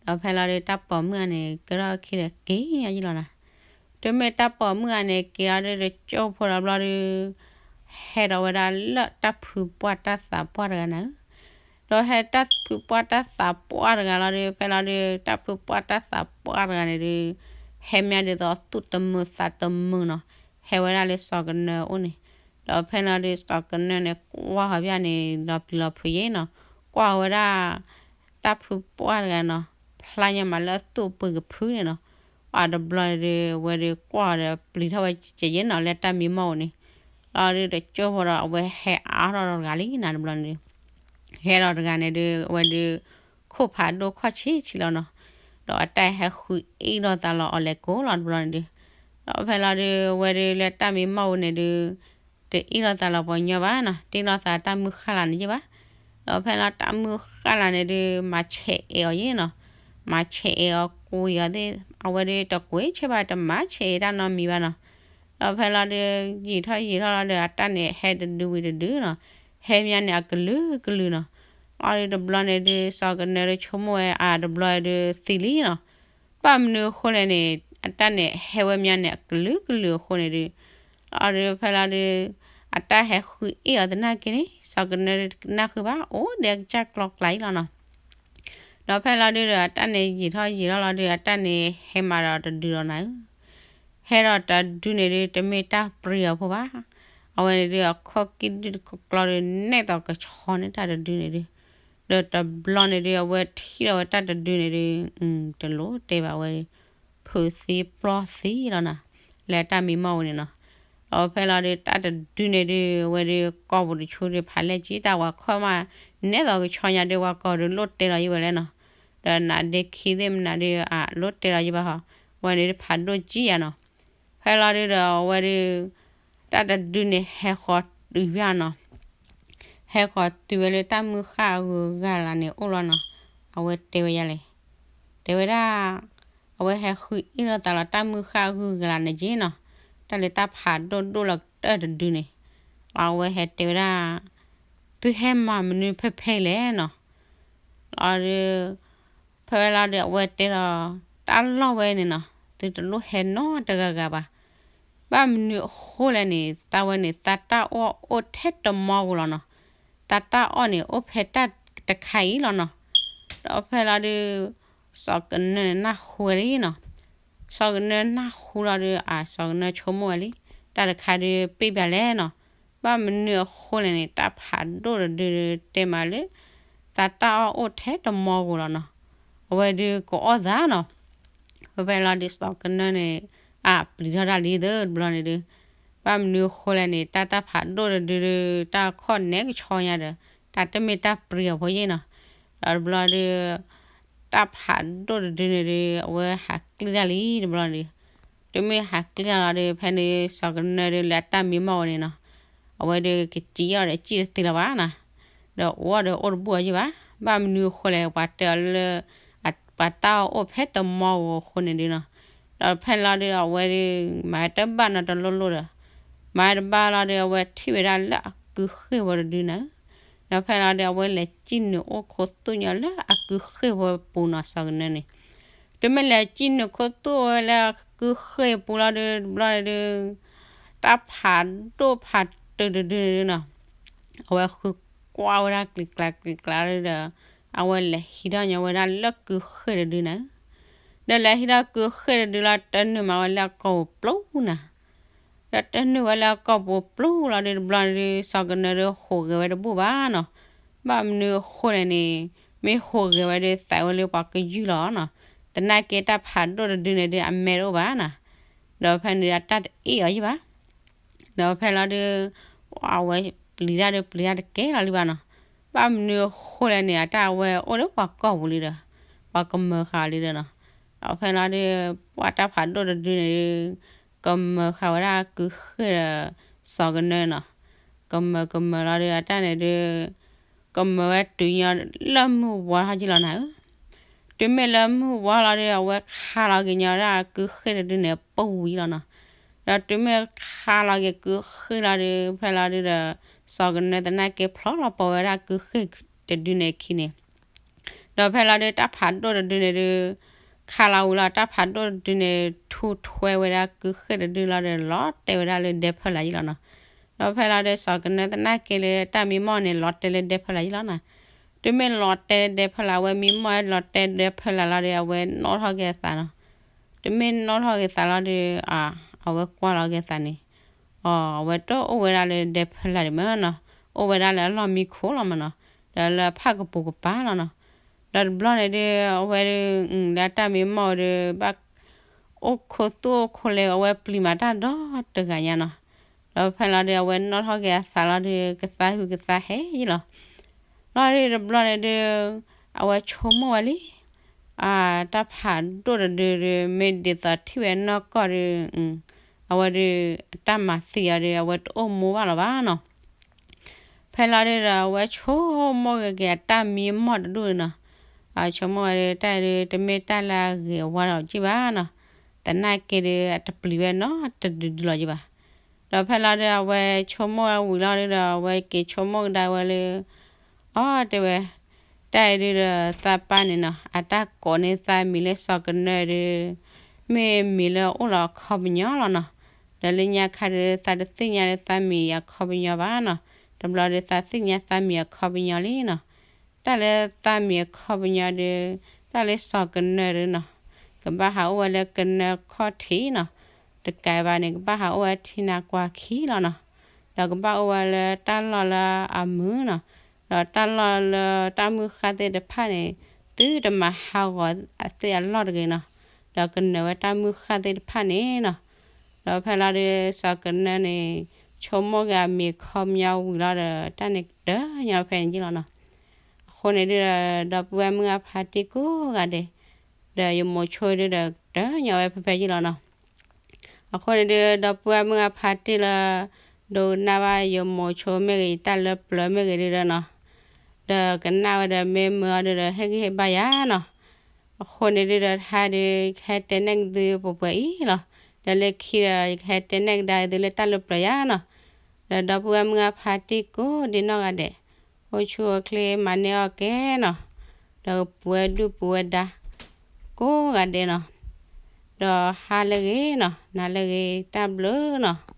ဒီးဖဲလီၤဒုး တၢ်ပိာ်မုၣ်အန့ၣ် ကထီၣ်ခံဒီးက့ၤညါယ့ၣ်လီၤနီၤ. တုၤမ့ၢ်တၢ်ပိာ်မုၣ်အန့ၣ် က့ၤလီၤဒုး တကၠိဖိဒီးဘျီဒုး ဟဲဒီးဝဲဒၣ်လၢတၢ်ဖုပှၢ်တၢ်သးပှၢ်တဂၤန့ၣ်ဧၢ. ဒီးဟဲတၢ်ဖုပှၢ်တၢ်သးပှၢ်တဂၤလီၤဒုး ဖဲလီၤဒုး တၢ်ဖုပှၢ်တၢ်သးပှၢ်တဂၤန့ၣ်ဒုး ဟဲမးဒ်သိးသူၣ်တမုာ်သးတမုာ်နီၤ, ဟဲဝဲဒၣ်လၢစီၤကနၢအအိၣ်န့ၣ်. ဒီးဖဲလီၤဒုး စီၤကနၢန့ၣ် ကွၢ်ဃီၤဖဲန့ၣ် လီၤပျံၤလီၤဖုးယ့ၣ်နီၤ, ကွၢ်ဝဲဒၣ် တၢ်ဖုပှၢ်တဂၤနီၤ, ဖျါညီမးလၢအသူၣ်ပှ့ၤကဖုန့ၣ်နီၤ. အတဘျီန့ၣ်ဒုး အဝဲဒုးကွၢ်ဒီးပျံၤထီၣ်ဝဲကဲးကဲးယ့ၣ်နီၤ လၢတၢ်မံမီၢ်အိၣ်န့ၣ်. လီၤဒုးတကၠိဖိဒီး အဝဲဟဲအါထီၣ်ဒီးတဂၤလံနီၤ တဘျီန့ၣ်ဒုး ဟဲဒီးတဂၤန့ၣ်ဒုး အဝဲဒုး ခိၣ်ဖးဒိၣ်ခီၣ်ဆံးဆံးလီၤနီၤ. ဒီးအတၢ်ဟဲဃုအ့ၣ်လိာ်သးလီၤအီၤလဲၤကိးလီၤတဘျီန့ၣ်ဒုး. ဒီးဖဲလီၤဒုး အဝဲဒုးလၢတၢ်မံမီၢ်အိၣ်န့ၣ်ဒုး တအ့ၣ်လိာ်သးလီၤပှၤကညီဘၣ်နီၤ, တအ့ၣ်လိာ်သးတၢ်မုၢ်ဃၢ်လၢ်န့ၣ်ယ့ၣ်ဘၣ်. ဒီးဖဲလီၤတၢ်မုၢ်ဃၢ်လၢ်န့ၣ်ဒုး မၤဆဲးအဲးအီၤယ့ၣ်နီၤ, မၤဆဲးအဲးအီၤကွံာ်အီၤသ့ၣ် အဝဲဒုးတကွံာ်ဆၢဘၣ် တမၤဆဲးအဲးတၢ်နီတမံၤဘၣ်နီၤ. ဒီးဖဲလီၤဒုး ယံာ်ထီၣ်ယံာ်ထီၣ်လီၤဒီး အတၢ်န့ၣ်ဟဲတဒုဝံၤတဒုနီၤ, ဟဲမးန့ၣ်အကလုာ်ကလုာ်နီၤ. အီၤဒုးတဘျီန့ၣ်ဒုး စီၤကနၢဒုးဆိကမိၣ်ဝဲ အတဘျီဒုးသံလံနီၤ. ဘၣ်မနုၤအဃိလဲၣ်န့ၣ် အတၢ်န့ၣ်ဟဲဝဲမးန့ၣ် အကလုာ်ကလုာ်အဃိန့ၣ်ဒုး, အီၤဒုးဖဲလီၤဒုး, အတၢ်ဟဲဃုအ့ၣ်အီၤသနာ်က့န့ၣ် စီၤကနၢဒုးတနၢ်ဃုဘၣ် အိၣ်ဒီးကစၢ်ကျီကျါအံၤလီၤနီၤ. ဒီးဖဲလီၤဒုးဒီး အတၢ်န့ၣ်ယံာ်ထီၣ်ယံာ်ထီၣ်လီၤဒုး အတၢ်န့ၣ်ဟဲမးဒီးတဒုလီၤနၤဧၢ, ဟဲဒီးတဒုန့ၣ်ဒုး တမ့ၢ်တၢ်ပြံအီၤဖိဘၣ်. အဝဲန့ၣ်ဒုး အခီၣ်ကံၢ်ဒုးတကျီဒုး နဲၣ်သိးကဆီန့ၢ်တၢ်တဒုန့ၣ်ဒုး, ဒီးတဘျီန့ၣ်ဒုး အဝဲထံၣ်ဒီးဝဲတၢ်တဒုန့ၣ်ဒုး, တလိၣ်တဲဘၣ်ဝဲ, ဖုးသံပျီၢ်သံလီၤနၤ, လၢတၢ်မံမီၢ်ဝဲန့ၣ်နီၤ. ဒီးဖဲလီၤဒုး တၢ်တဒုန့ၣ်ဒုး အဝဲဒုး ကိာ်ပူၤတဆူဒုး ဖးလဲၢ်ကံတၢ်ဝဲခီၣ်မး, နဲၣ်သိးကဆီညါဒုး ဝဲကိာ်ဒုးလိၣ်တဲလီၤယံၤဝဲလဲၣ်နီၤ. ဒီးနးဒ့ခံသ့ၣ်မနုၤဒုး အလိၣ်တဲလီၤယံၤဘၣ်ဟီ, ဝဲန့ၣ်ဒုးဖးဒိၣ်ကံယၤနီၤ. ဖဲလီၤဒုးဒီး အဝဲဒုး တၢ်တဒုန့ၣ်ဟဲဃီၤတုၤယၤနီၤ. ဟဲဃီၤတုၤဝဲလၢတၢ်မုၢ်ဃၢ်အဂုၤအဂၤလၢန့ၣ်အိၣ်လီၤနီၤ. အဝဲတဲဝဲယၤလဲၣ်, တဲဝဲဒၣ်, အဝဲဟဲဃုအ့ၣ်လိာ်သးလီၤတၢ်မုၢ်ဃၢ်အဂုၤအဂၤလၢန့ၣ်က့နီၤ, တၢ်လၢတၢ်ဖးဒိၣ်ဒိၣ်လီၤကတၢၢ်တဒုန့ၣ်, အဝဲဟဲတဲဝဲဒၣ်, သုဟဲမၤမနုၤဖဲဖဲလဲၣ်နီၤ. လီၤဒုး ဖဲဝဲလီၤဒုး အဝဲတဲလီၤ, တၢ်လီၢ်ဝဲန့ၣ်နီၤ သုတလိၣ်ဟဲနီတဂၤဂၤဘၣ်. ဘၣ်မနုၤအဃိလဲၣ်န့ၣ် သးဝဲန့ၣ် သးတၢ်အီၣ်အိၣ်ထဲတမီၢ်ဧိၤလီၤနီၤ. သးတၢ်အီၣ်န့ၣ် အိၣ်ဖဲတၢ်တခါအံၤလီၤနီၤ. ဒီးဖဲလီၤဒုး စီၤကနၢန့ၣ်နၢ်ဟူဝဲလံနီၤ. စီၤကနၢနၢ်ဟူလီၤဒုး အစီၤကနၢဆိကမိၣ်ဝဲလံ, တၢ်တခါဒုးပ့ၢ်ဘၣ်လဲၣ်နီၤ. ဘၣ်မနုၤအဃိလဲၣ်န့ၣ် တၢ်ဖးဒိၣ်တဒုဒုးတဲမးလၢ သးတၢ်အီၣ်အိၣ်ထဲတမီၢ်ဧိၤလီၤနီၤ. အဝဲဒုးကအီၣ်သးနီၤ. ဖဲဖဲလီၤဒုးစီၤကနၢန့ၣ် အပျံၤထီၣ်တၢ်လံသၢတဘျီန့ၣ်ဒုး, ဘၣ်မနုၤအဃိလဲၣ်န့ၣ် တၢ်တၢ်ဖးဒိၣ်တဒုဒုး တၢ်ခီၣ်နဲကဆီညါဒီး တၢ်တမ့ၢ်တၢ်ပြံအီၤဖိယ့ၣ်နီၤ. ဒီးတဘျီဒုး တၢ်ဖးဒိၣ်တဒုန့ၣ်ဒုး အဝဲဟးကျ့ၢ်တၢ်လံတဘျီန့ၣ်ဒုး, တုၤမ့ၢ်ဟးကျ့ၢ်တၢ်လီၤဒုး ဖဲန့ၣ်စီၤကနၢဒုးလၢအတၢ်မံမီၢ်ဝဲန့ၣ်နီၤ, အဝဲဒုးကစံၣ်အီၤဒီးစံၣ်တသ့လၢၤဘၣ်နီၤ. ဒီးအိၣ်ဒီးအိၣ်တဘူၣ်အီၤယ့ၣ်ဘၣ်. ဘၣ်မနုၤအဃိလဲၣ် ပှၤတဲအီၤလၢ ပှၤတၢ်အီၣ်အိၣ်ဖဲတမီၢ်ဧိၤအဃိန့ၣ်ဒုးနီၤ. ဒီးဖဲလီၤဒုးအဝဲဒုး မၤတဘၣ်နီတလိၣ်လိၣ်ဒီး မၤတဘၣ်လီၤဒုး အဝဲထံၣ်ဝဲဒၣ်လၢအကုဃ့ၢ်ဝဲတဒုန့ၣ်, ဒီးဖဲလီၤဒုး အဝဲလဲၤစံၣ်နုာ်အိၣ်ခိၣ်သူၣ်ညီလၢအကုဃ့ၢ်ဝဲပူၤနီၤ စီၤကနၢန့ၣ်. တုၤမ့ၢ်လဲၤစံၣ်နုာ်ခိၣ်သူၣ်ဝဲလၢအကုဃ့ၢ်ပူၤလီၤဒုး တဘျီန့ၣ်ဒုး တၢ်ဖးဒိၣ်ဖးတုာ်တဒုန့ၣ်ဒုးနီၤ အဝဲဃုကွၢ်ဝဲဒၣ်ကျံၤကျါကျံၤကျါဒုးဒီး အဝဲလဲၤဟံးထီၣ်ညီဝဲဒၣ်လၢကုဃ့ၢ်တဒုန့ၣ်, ဒီးလဲၤဟံးထီၣ်ကုဃ့ၢ်တဒုလီၤ တနုာ်မးဝဲလၢအကိာ်ပူၤပျိနၤ, ဒီးတနုာ်ဝဲလၢအကိာ်ပူၤပျိလီၤဒုးတဘျီန့ၣ်ဒုး စီၤကနၢဒုးဟူးဂဲၤဝဲတဘူၣ်ဘၣ်နီၤ. ဘၣ်မနုၤအဃိလဲၣ်န့ၣ် မ့ၢ်ဟူးဂဲၤဝဲဒုးသးဝဲလၢပှၤကယုၢ်လီၤနီၤ. သနာ်က့တၢ်ဖးဒိၣ်တဒုန့ၣ်ဒုး အမဲာ်တအိၣ်ဘၣ်နီၤ. ဒီးဖဲန့ၣ်အတၢ်တအ့ၣ်အီၤယ့ၣ်ဘၣ်. ဒီးဖဲလီၤဒုး အဝဲပျံၤတၢ်ဒုးပျံၤတၢ်တကဲလီၤလံဘၣ်နီၤ. ဘၣ်မနုၤအဃိလဲၣ်န့ၣ် အတၢ်အဝဲအိၣ်လၢပှၤကီၢ်ပူၤလံဒီး ပှၤကမၢဃာ်အီၤလံဒီးနီၤ. ဒီးဖဲလီၤဒုး ပှၤတၢ်ဖးဒိၣ်တဒုန့ၣ်ဒုး ကမၢဃာ်ဝဲဒၣ်ကုဃ့ၢ်ဒီး စီၤကနၢနီၤ. ကမၢကမၢလီၤဒုး အတၢ်န့ၣ်ဒုး ကမၢဝဲတုၤညီလၢမုၢ်ဝါထီၣ်ကံလီၤနၤဧၢ. တုၤမ့ၢ်လၢမုၢ်ဝါလီၤဒုး အဝဲခးလီၤက့ၤညီဒၣ်ကုဃ့ၢ်တဒုန့ၣ် ပူၤဝံၤလီၤနီၤ. ဒီးတုၤမ့ၢ်ခးလီၤက့ၤကုဃ့ၢ်လီၤဒုး ဖဲလီၤဒုးဒီး စီၤကနၢသနာ်က့ဖျီလီၤပီၤဝဲဒၣ်ကုဃ့ၢ်တဒုန့ၣ်အခံန့ၣ် ဒီးဖဲလီၤဒုးတၢ်ဖးဒိၣ်တဒုန့ၣ်ဒုး ခးလီၤဝံၤလီၤ တၢ်ဖးဒိၣ်တဒုန့ၣ် ထူးထွဲဝဲဒၣ်ကုဃ့ၢ်တဒုလီၤဒီး လီၤတဲာ်ဝဲဒၣ်လၢဒဲဖၢလၢ်ယ့ၣ်လီၤနီၤ. ဒီးဖဲလီၤဒုးစီၤကနၢသနာ်က့လၢတၢ်မံမီၢ်န့ၣ် လီၤတဲာ်လၢဒဲဖၢလၢ်ယ့ၣ်လီၤနီၤ. တုၤမ့ၢ်လီၤတဲာ်လၢဒဲဖၢလၢ် အဝဲမံမီၢ်လီၤတဲာ်ဒဲဖၢလၢ်လီၤဒီး အဝဲနီၣ်ထီၣ်က့ၤအသးနီၤ. တုၤမ့ၢ်နီၣ်ထီၣ်က့ၤသးလီၤဒီး အဝဲကွၢ်လီၤက့ၤသးန့ၣ် အဝဲတအိၣ်ဝဲဒၣ်လၢဒဲဖၢလၢ်ဒံးမ့ၢ်နီၤ, အိၣ်ဝဲဒၣ်လၢအလီၢ်မံခိၣ်လီၤမ့ၢ်နီၤ, ဒီးလၢအဖၣ်ကပူၤကပၤလီၤနီၤ. ဒီးတဘျီန့ၣ်ဒုး အဝဲဒုး လၢအတၢ်မံမီၢ်ဝဲဒုး ဘၣ်အိၣ်ခိၣ်သူၣ်အိၣ်ခိၣ်လဲ အဝဲပျံၤမးတၢ်ဒီတဂၤညါနီၤ. ဒီးဖဲလီၤဒုး အဝဲနီၣ်ထီၣ်က့ၤအသးလီၤဒုး ကသါဟုကသါဟဲယ့ၣ်လီၤ. လီၤဒုးတဘျီန့ၣ်ဒုး အဝဲဆိကမိၣ်ဝဲလံ တၢ်ဖးဒိၣ်တဒုဒုး မ့ၢ်ဒ်သိးထံၣ်ဝဲနီၢ်ကီၢ်ဒုး အဝဲဒုး အတၢ်မၤသံအီၤဒုး အဝဲတအိၣ်မူဘၣ်လီၤဘၣ်နီၤ. ဖဲလီၤဒုးဒီး အဝဲဆိကမိၣ်ဂ့ၤက့ၤအတၢ်မံမီၢ်တဒူၣ်န့ၣ်နီၤ. ဆိကမိၣ်ဝဲဒုး တၢ်အံၤဒုး တမ့ၢ်တၢ်လၢအဂ့ၤအဝါဒီးက့ၢ်ဘၣ်နီၤ. သနာ်က့ဒုး အတပျံၤဝဲနီတဒုဒုလီၤက့ၢ်ဘၣ်. ဒီးဖဲလီၤဒုး အဝဲဆိကမိၣ်ဝဲဝံၤလီၤဒုးဒီး အဝဲက့ၤဆိကမိၣ်ကဒါဝဲလၢ အီ တဲဝဲ, တၢ်အံၤဒုးဒီးသးပၢ်န့ၣ်နီၤ အတၢ်ကိးန့ၢ်သးမံၤလၢစီၤကနၢဒုး မ့ၢ်မံၤလၢအိၣ်လီၤအခီပညီလီၤနီၤ. ဒီးလၢညါခါဒီး သးတသ့ၣ်ညါလၢသးမံၤအခီပညီဘၣ်နီၤ. တဘျီဒီးသးသ့ၣ်ညါသးမံၤအခီပညီလံနီၤ. တၢ်လၢသးမံၤအခီပညီဒီး တၢ်လၢစီၤကနၢဒီးနီၤ, ကဘၣ်ဟးအိၣ်ဝဲလၢကနၢခီၣ်ထံးနီၤ. တကးဘၣ်န့ၣ် ကဘၣ်ဟးအိၣ်ဝဲထံနါကွၢ်ခံလီၤနီၤ. ဒီးကဘၣ်အိၣ်ဝဲလၢတၢ်လီၢ်လၢအမုာ်နီၤ. ဒီးတၢ်လီၢ်လၢတၢ်မုၢ်ဃၢ်သ့ၣ်တဖၣ်န့ၣ် သုတမၤဟးဂီၤအသ့ၣ်အလီၢ်တဂ့ၤနီၤ. ဒီးကနၢၤဝဲတၢ်မုၢ်ဃၢ်သ့ၣ်တဖၣ်န့ၣ်နီၤ. ဒီးဖဲလီၤဒုး စီၤကနၢန့ၣ် ဆိကမိၣ်က့ၤအမံၤအခီပညီဝံၤလီၤဒီး တၢ်န့ၣ်ကတၢၢ်ညီဖဲန့ၣ်ယ့ၣ်လီၤနီၤ. အဃိန့ၣ်ဒုးဒီး ဒီပုၢ်ဝဲၢ်မုၢ်အဖါတံၢ်ကိးဂၤဒဲး, ဒီးယမိၤဆိဒုးဒီးကတၢၢ်ညီဝဲဖဲဖဲယ့ၣ်လီၤနီၤ. အဃိန့ၣ်ဒုး ဒီပုၢ်ဝဲၢ်မုၢ်အဖါတံၢ်လၢ ဒိကနၣ်ဘၣ်ယမိၤဆိမ့ၢ်ဂ့ၤ ယတၢ်လၢပျၢၤမ့ၢ်ဂ့ၤဒုးဒီးနီၤ, ဒီးကနၣ်ဝဲဒီးမ့ၢ်မုာ်အီၤဒုးဒီး ဟ့ၣ်ဂံၢ်ဟ့ၣ်ဘါယၤနီၤ. အဃိန့ၣ်ဒုးဒီး တဟါဒုး ယကဟဲတဲနဲၣ်က့ၤသုပှဲၤပှဲၤအံၤလီၤ. ဒီးလၢခံဒီး ယကဟဲတဲနဲၣ်ကဒါသုလၢတၢ်လၢပျၢၤယၤနီၤ. ဒီးဒီပုၢ်ဝဲၢ်မုၢ်အဖါတံၢ်ကိးဒဲးနီၢ်ဂၤဒဲး, အိၣ်ဆူၣ်အိၣ်ချ့မၤန့ၢ်အီၣ်ကဲနီၤ, ဒီးပဝဲဒုၣ်ပဝဲဒါ ကိးဂၤဒဲးနီၤ, ဒီးဟါလၢအဂ့ၤနီၤ, နၤလၢအဂ့ၤ တၢ်ဘျုးနီၤ.